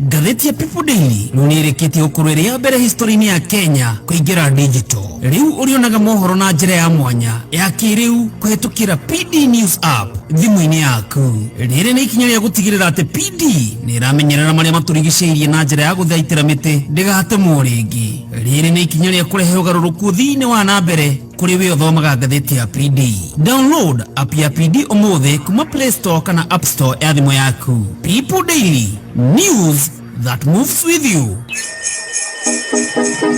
Ngathĩti ya People Daily rĩu nĩ ĩrĩkĩtie gũkorwo ĩrĩ ya mbere history-inĩ ya Kenya kũingĩra digital. Rĩu ũrĩonaga mohoro na njĩra ya mwanya ya kĩrĩu kũhetũkĩra PD News app thimũ-inĩ yaku. Rĩrĩ nĩ ikinya rĩa gũtigĩrĩra atĩ PD nĩ ĩramenyerera marĩa matũrigicĩirie na njĩra ya gũthaitĩra mĩtĩ ndĩgatemwo rĩngĩ. Rĩrĩ nĩ ikinya rĩa kũrehe ũgarũrũku ũthii-inĩ wa na mbere kũrĩ we ũthomaga ngathĩti ya PD. Download app ya PD ũmũthĩ kuma Play Store kana App Store ya thimũ yaku. People Daily, news that moves with you.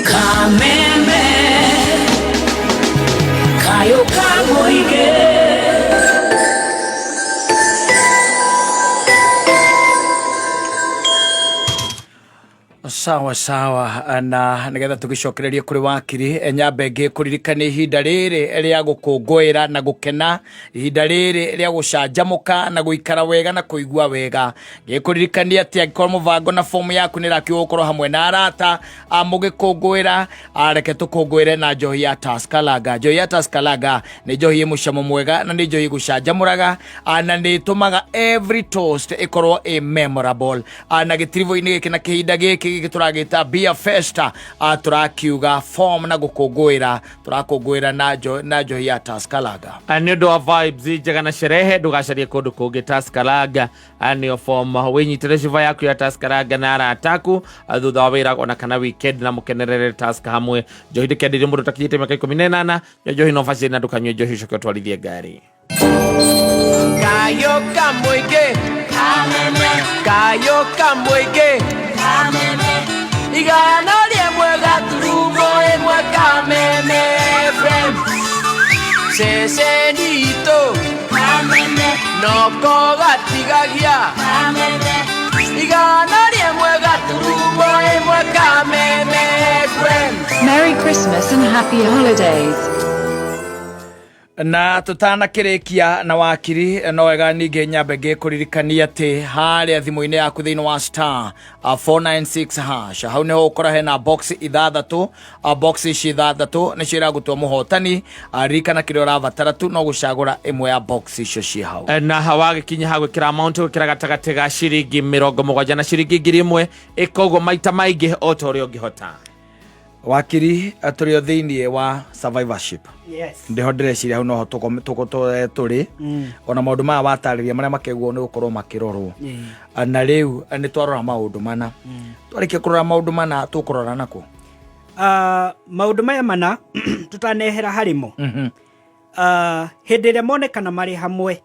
Kameme kayo kamoige. Sawa sawa, na nigetha tugicokererie kuri wakiri, nyambe ngikuririkania ihinda riri ria gukungũĩra na gukena, ihinda riri ria gucanjamuka na guikara wega na kuigua wega. Ngikuririkania ati angĩkorwo mũbango na fomu yaku nĩ ĩrakiuga gũkorwo hamwe na arata mũgĩkũngũĩra, reke tũkũngũĩre na njohi ya Tusker Lager. Njohi ya Tusker Lager nĩ njohi ĩ mũcamo mwega na nĩ njohi ĩgũcanjamũraga, na nĩ ĩtũmaga every toast ĩkorwo ĩ memorable. Na gĩtiribũ-inĩ gĩkĩ na kĩhinda gĩkĩ gĩkĩ tũragĩta Beer Festa, tũrakiuga form na gũkũngũĩra, tũrakũngũĩra na njohi ya Tusker Lager. Nĩ ũndũ wa vibes njega na sherehe, ndũgacarie kũndũ kũngĩ. Tusker Lager nĩyo form. Wĩnyitĩre cuba yaku ya Tusker Lager na arata aku thutha wa wĩra ona kana weekend, na mũkenerere Tusker hamwe. Njohi ndĩkendeirio mũndũ ũtakinyĩte mĩaka 18. Nyua njohi na ũbacĩrĩri, na ndũkanyue njohi ũcoke ũtwarithie ngari. Kayo kamũingĩ, kayo kamũingĩ, 101.1 Kameme FM, ceceni itũ noko gatigagia, 101.1 Kameme FM. Merry Christmas and Happy Holidays. Na tutanakĩrĩkia na wakiri, no wega ningĩ nyambe ngĩkũririkania atĩ harĩa thimũ-inĩ yaku thĩinĩ wa star 496 hash, hau nĩho ũkora hena box ithathatũ. Box ici ithathatũ nĩcio iragũtua mũhotani. Ririkana kĩrĩa ũrabatara tu no gũcagũra ĩmwe ya box icio ciĩ hau. Na wagĩkinya ha gwĩkĩra amount, gwĩkĩra gatagatĩ ga ciringi 70 na ciringi 1000. Ĩka ũguo maita maingĩ o ta ũrĩa ũngĩhota. Wakiri, tũrĩ o thĩinĩ wa survivorship. Yes. Ndĩho ndĩreciria hau noho tũrĩ ona maũndũ maya watarĩria marĩa makĩguo nĩ gũkorwo makĩrorwo. Na rĩu nĩ twarora maũndũ mana, twarĩkia kũrora maũndũ mana, tũkũrora nako Maũndũ maya mana tũtanehera harĩmo, hĩndĩ ĩrĩa monekana marĩ hamwe,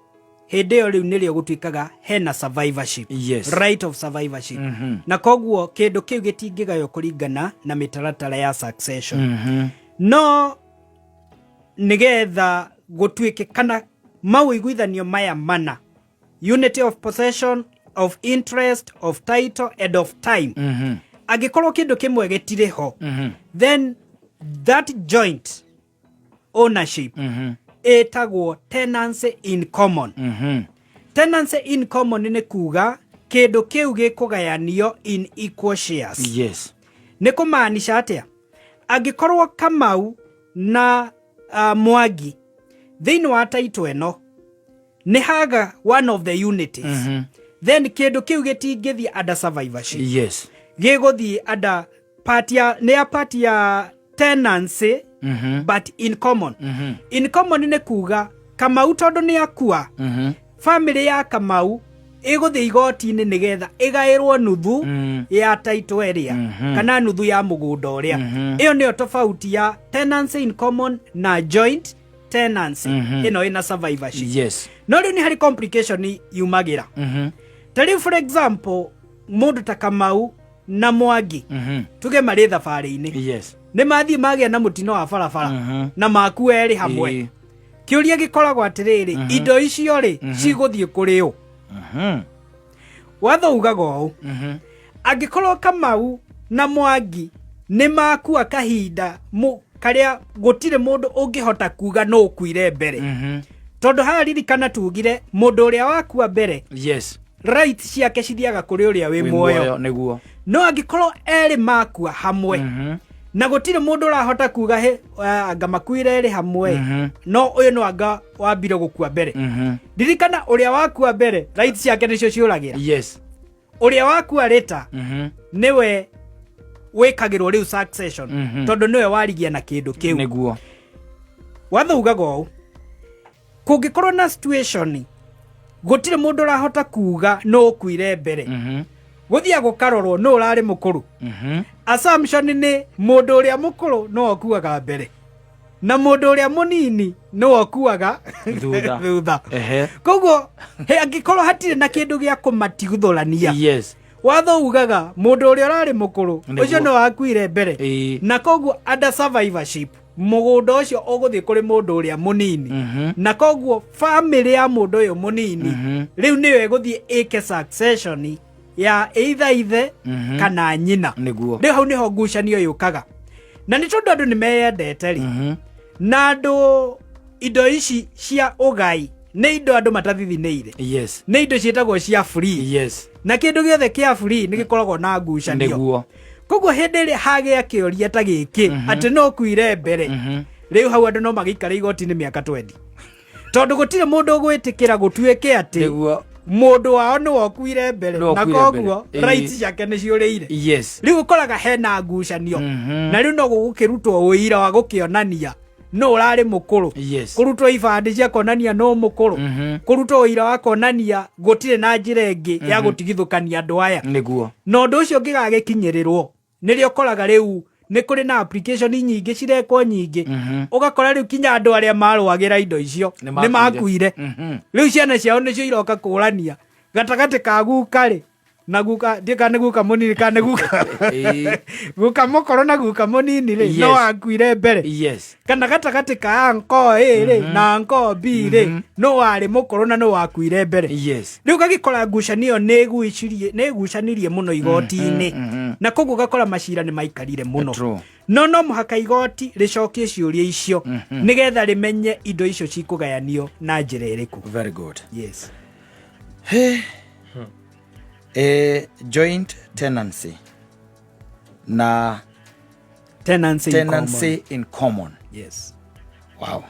hĩndĩ ĩyo rĩu nĩrĩo gũtuĩkaga hena survivorship, right of survivorship, na koguo kĩndũ kĩu gĩtingĩgaywo kũringana na mĩtaratara ya succession. No nĩgetha gũtuĩke kana mawĩiguithanio maya mana, unity of possession, of interest, of title and of time, angĩkorwo kĩndũ kĩmwe gĩtirĩ ho, then that joint ownership ĩtagwo tenancy in common. Tenancy in common nĩ kuga kĩndũ kĩu gĩkũgayanio in equal shares. Nĩ kũmaanisha atĩa? Angĩkorwo Kamau na Mwangi thĩinĩ wa title ĩno nĩ haga one of the unities, then kĩndũ kĩu gĩtingĩthiĩ under survivorship. Gĩgũthiĩ under part ya, nĩ ya part ya tenancy, but in common. In common nĩ kuga Kamau tondũ nĩ akua, family ya Kamau ĩgũthiĩ igoti-inĩ nĩgetha ĩgaĩrwo nuthu ya title ĩrĩa kana nuthu ya mũgũnda ũrĩa. Ĩyo nĩyo tofauti ya tenancy in common na joint tenancy ĩno ĩna survivorship. No rĩu nĩ harĩ complication yumagĩra. Ta rĩu, for example, mũndũ ta Kamau na Mwangi, tuge marĩ thabarĩ-inĩ, nĩ mathiĩ magĩa na mũtino wa barabara na makua erĩ hamwe. Kĩũria gĩkoragwo atĩrĩrĩ, indo icio rĩ, cigũthiĩ kũrĩ ũ? Watho ugaga ũũ: angĩkorwo Kamau na Mwangi nĩ makua kahinda karĩa gũtirĩ mũndũ ũngĩhota kuga no ũkuire mbere, tondũ haha ririkana tugire mũndũ ũrĩa wakua mbere, right ciake cithiaga kũrĩ ũrĩa wĩ Wĩ muoyo. Nĩguo. No angĩkorwo erĩ makua hamwe na gũtirĩ mũndũ ũrahota kuga he anga makuire erĩ hamwe, no ũyũ no anga wambire gũkua mbere, ririkana ũrĩa wakua mbere right ciake nĩcio ciũragĩra. Ũrĩa wakua rĩta nĩwe wĩkagĩrwo rĩu succession, tondũ nĩwe warigia na kĩndũ kĩu. Watho ugaga ũũ: kũngĩkorwo na situation gũtirĩ mũndũ ũrahota kuga no ũkuire mbere, gũthiĩ gũkarorwo no ũrarĩ mũkũrũ. Assumption nĩ mũndũ ũrĩa mũkũrũ no okuaga mbere na mũndũ ũrĩa mũnini no okuaga Thutha. Thutha. Koguo angĩkorwo hatirĩ na kĩndũ gĩa kũmatigithũrania, watho ugaga mũndũ ũrĩa ũrarĩ mũkũrũ, ũcio no akuire mbere, na koguo under survivorship mũgũnda ũcio ũgũthiĩ kũrĩ mũndũ ũrĩa mũnini, na koguo family ya mũndũ ũyũ mũnini rĩu nĩyo ĩgũthiĩ ĩke succession. Ya either ithe kana nyina. Nĩguo. Rĩu hau nĩho ngucanio yũkaga, na nĩ tondũ andũ nĩ meyendete rĩ, na andũ indo ici cia ũgai nĩ indo andũ matathithinĩire. Nĩ indo ciĩtagwo cia free. Na kĩndũ gĩothe kĩa free nĩ gĩkoragwo na ngucanio. Koguo hĩndĩ ĩrĩa hagĩa kĩũria ta gĩkĩ atĩ no kuire mbere, rĩu hau andũ no magĩikare igoti-inĩ mĩaka 20, tondũ gũtirĩ mũndũ ũgwĩtĩkĩra gũtuĩke atĩ mũndũ wao nĩ wokuire mbere, Nĩwe na ũkuire koguo mbere. Rights ciake nĩ ciũrĩire. Rĩu ũkoraga hena ngucanio, na rĩu no gũgũkĩrutwo ũira wa gũkĩonania no ũrarĩ mũkũrũ, kũrutwo ibandĩ cia kuonania no mũkũrũ, kũrutwo ũira wa kuonania gũtirĩ na njĩra ĩngĩ ya gũtigithũkania andũ aya. Na ũndũ ũcio ũngĩgagĩkinyĩrĩrwo, nĩrĩo ũkoraga rĩu nĩ kũrĩ na application nyingĩ cirekwo nyingĩ, ũgakora rĩu kinya andũ arĩa marũagĩra indo icio Nĩ nĩ makuire. Rĩu ciana ciao nĩcio iroka kũrania gatagatĩ ka guka rĩ na guka, ndiĩ kana nĩ guka mũnini kana nĩ guka guka mũkũrũ na guka mũnini rĩ, no akuire mbere, kana gatagatĩ ka uncle A rĩ na uncle B rĩ, no warĩ mũkũrũ na no wakuire mbere. Rĩu ũgagĩkora ngucanio nĩ ĩgucirie, nĩ ĩgucanirie mũno igoti-inĩ, na koguo ũgakora macira nĩ maikarire mũno. No no mũhaka igoti rĩcokie ciũria icio nĩgetha rĩmenye indo icio cikũgayanio na njĩra ĩrĩkũ. Very good. Yes. Hey. Joint tenancy na tenancy in tenancy in common. Yes. Wow.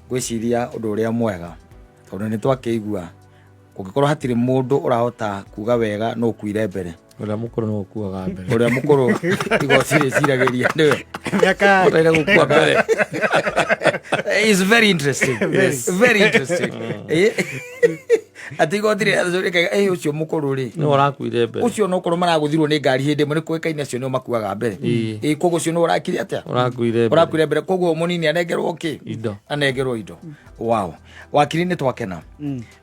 Ngwĩciria ũndũ ũrĩa mwega, tondũ nĩ twakĩigua kũngĩkorwo hatirĩ mũndũ ũrahota kuga wega no ũkuire mbere. Ũrĩa mũkũrũ no ũkuaga mbere. Ũrĩa mũkũrũ igoti rĩciragĩria nĩwe Mĩaka ũtaire gũkua mbere. It's very interesting. Yes. Very interesting. Atĩ igoti rĩrĩkaga ũcio mũkũrũ rĩ, nĩ ũrakuire mbere. Ũcio no korwo maragũthirwo nĩ ngari hĩndĩ ĩmwe, nĩ kũĩkaine acio nĩo makuaga mbere. Ĩĩ, koguo ũcio nĩ ũrakire atĩa? Ũrakuire mbere. Ũrakuire mbere, koguo mũnini anengerwo kĩ? Indo. Anengerwo indo. Wow, wakiri, nĩ twakena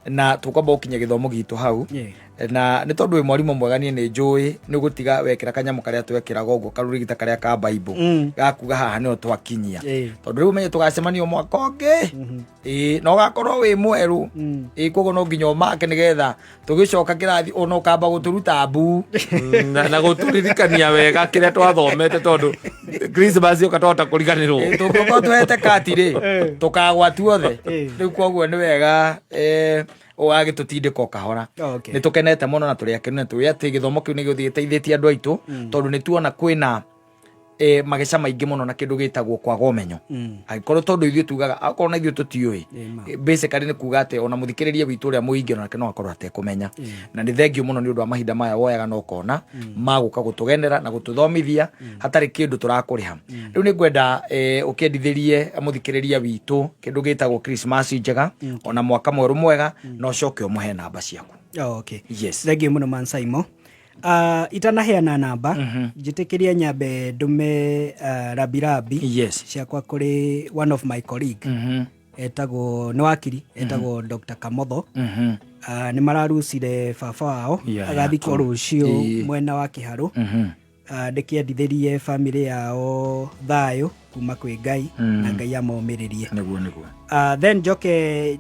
na tũkwamba gũkinya gĩthomo gitũ hau. Na nĩ tondũ wĩ mwarimũ mwega, niĩ nĩ njũĩ nĩ gũtiga wekĩra kanyamũ karĩa twekĩraga ũguo, karũrigita karĩa ka Bible gakuga haha nĩho twakinyia, tondũ rĩu ũmenye tũgacemania mwaka ũngĩ. Ĩĩ, na ũgakorwo wĩ mwerũ. Ĩĩ, koguo no nginya ũmake nĩgetha tũgĩcoka kĩrathi ona ũkamba gũtũruta mbu. Na gũtũririkania wega kĩrĩa twathomete, tondũ Christmas yoka twahota kũriganĩrwo. Ĩĩ, tũngĩkorwo tuhete kati rĩ, tũkagwa tuothe. Rĩu koguo nĩ wega ũgagĩtũtindĩka o kahora. Nĩ tũkenete mũno na tũrĩ akenu, na tũĩ atĩ gĩthomo kĩu nĩ gĩgũthiĩ gĩteithĩtie andũ aitũ, tondũ nĩ tuona kwĩna mageca maingĩ mũno na kĩndũ gĩtagwo kwaga ũmenyo. Angĩkorwo tondũ ithuĩ tugaga akorwo na ithuĩ tũtiũĩ. Basically nĩ kuga atĩ ona mũthikĩrĩria witũ ũrĩa mũingĩ onake no akorwo atekũmenya. Na nĩ thengio mũno nĩ ũndũ wa mahinda maya woyaga na ũkona magũka gũtũgenera na gũtũthomithia hatarĩ kĩndũ tũrakũrĩha. Rĩu nĩ ngwenda ũkĩendithĩrie mũthikĩrĩria witũ kĩndũ gĩtagwo Christmas njega, ona mwaka mwerũ mwega, na ũcoke ũmũhe namba ciaku. Oh, okay. Yes. Thengiũ mũno, man Saimo. Itanaheana namba, njĩtĩkĩrie nyambe ndũme rabirabi ciakwa kũrĩ one of my colleague, etagwo, nĩ wakiri, etagwo Dr. Kamotho. Nĩ mararucire baba wao, agathikwo rũciũ mwena wa Kĩharũ. Ndĩkĩendithĩrie famĩlĩ yao thayũ kuma kwĩ Ngai, na Ngai amomĩrĩrie. Nĩguo, nĩguo. Then njoke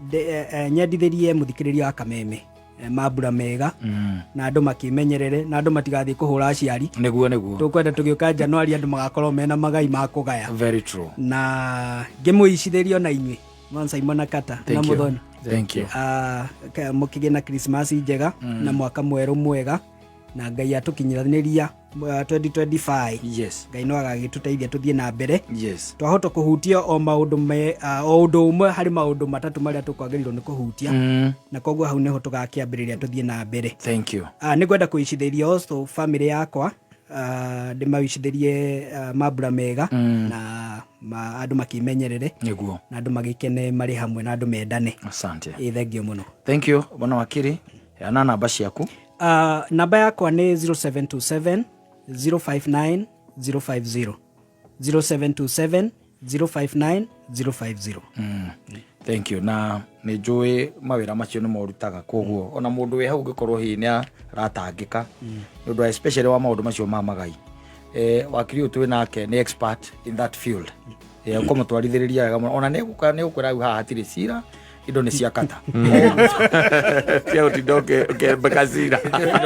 nyendithĩrie mũthikĩrĩria wa Kameme mambura mega, na andũ makĩmenyerere, na andũ matigathiĩ kũhũra aciari. Nĩguo, nĩguo. Tũkwenda tũgĩũka Januari andũ magakorwo mena magai ma kũgaya. Very true. Na ngĩmũicithĩrio na inyuĩ Mansaimo na Kata na Thank you. Mũthoni. Thank you. Mũkĩgĩe na Christmas njega na mwaka mwerũ mwega, na Ngai atũkinyanĩria 2025. Ngai no agagĩtũteithia tũthiĩ na mbere. Twahota kũhutia o maũndũ me o ũndũ ũmwe harĩ maũndũ matatũ marĩa tũkwagĩrĩirwo nĩ kũhutia, na koguo hau nĩho tũgakĩambĩrĩria tũthiĩ na mbere. Thank you. Nĩ ngwenda kũicithĩria also family yakwa, ndĩmawicithĩrie mambura mega, na andũ makĩmenyerere, na andũ magĩkene marĩ hamwe, na andũ mendane. Asante. Ĩ, thengio mũno. Thank you, bwana wakiri. Heana namba ciaku. Namba yakwa nĩ 0727 059 050, 0727 059 050. Thank you. Na nĩ njũĩ mawĩra macio nĩ morutaga, koguo ona mũndũ wĩ hau ũngĩkorwo hihi nĩ aratangĩka nĩ ũndũ wa especially wa maũndũ macio ma magai, wakiri ũyũ twĩ nake nĩ expert in that field. Ũkũmũtwarithĩrĩria wega mũno, ona nĩ egũka nĩ egũkwĩra hau haha hatirĩ cira. Indo nĩ ciakata. Cia gũtinda ũkĩembeka cira.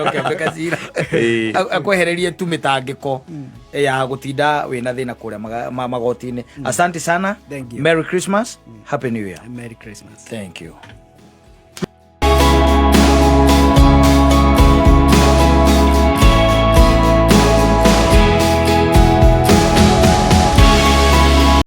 Ũkĩembeka cira. Akwehererie tu mĩtangĩko ya gũtinda wĩna thĩna kũrĩa magoti-inĩ. Asante sana. Thank you. Merry Christmas, Happy New Year. Merry Christmas. Thank you.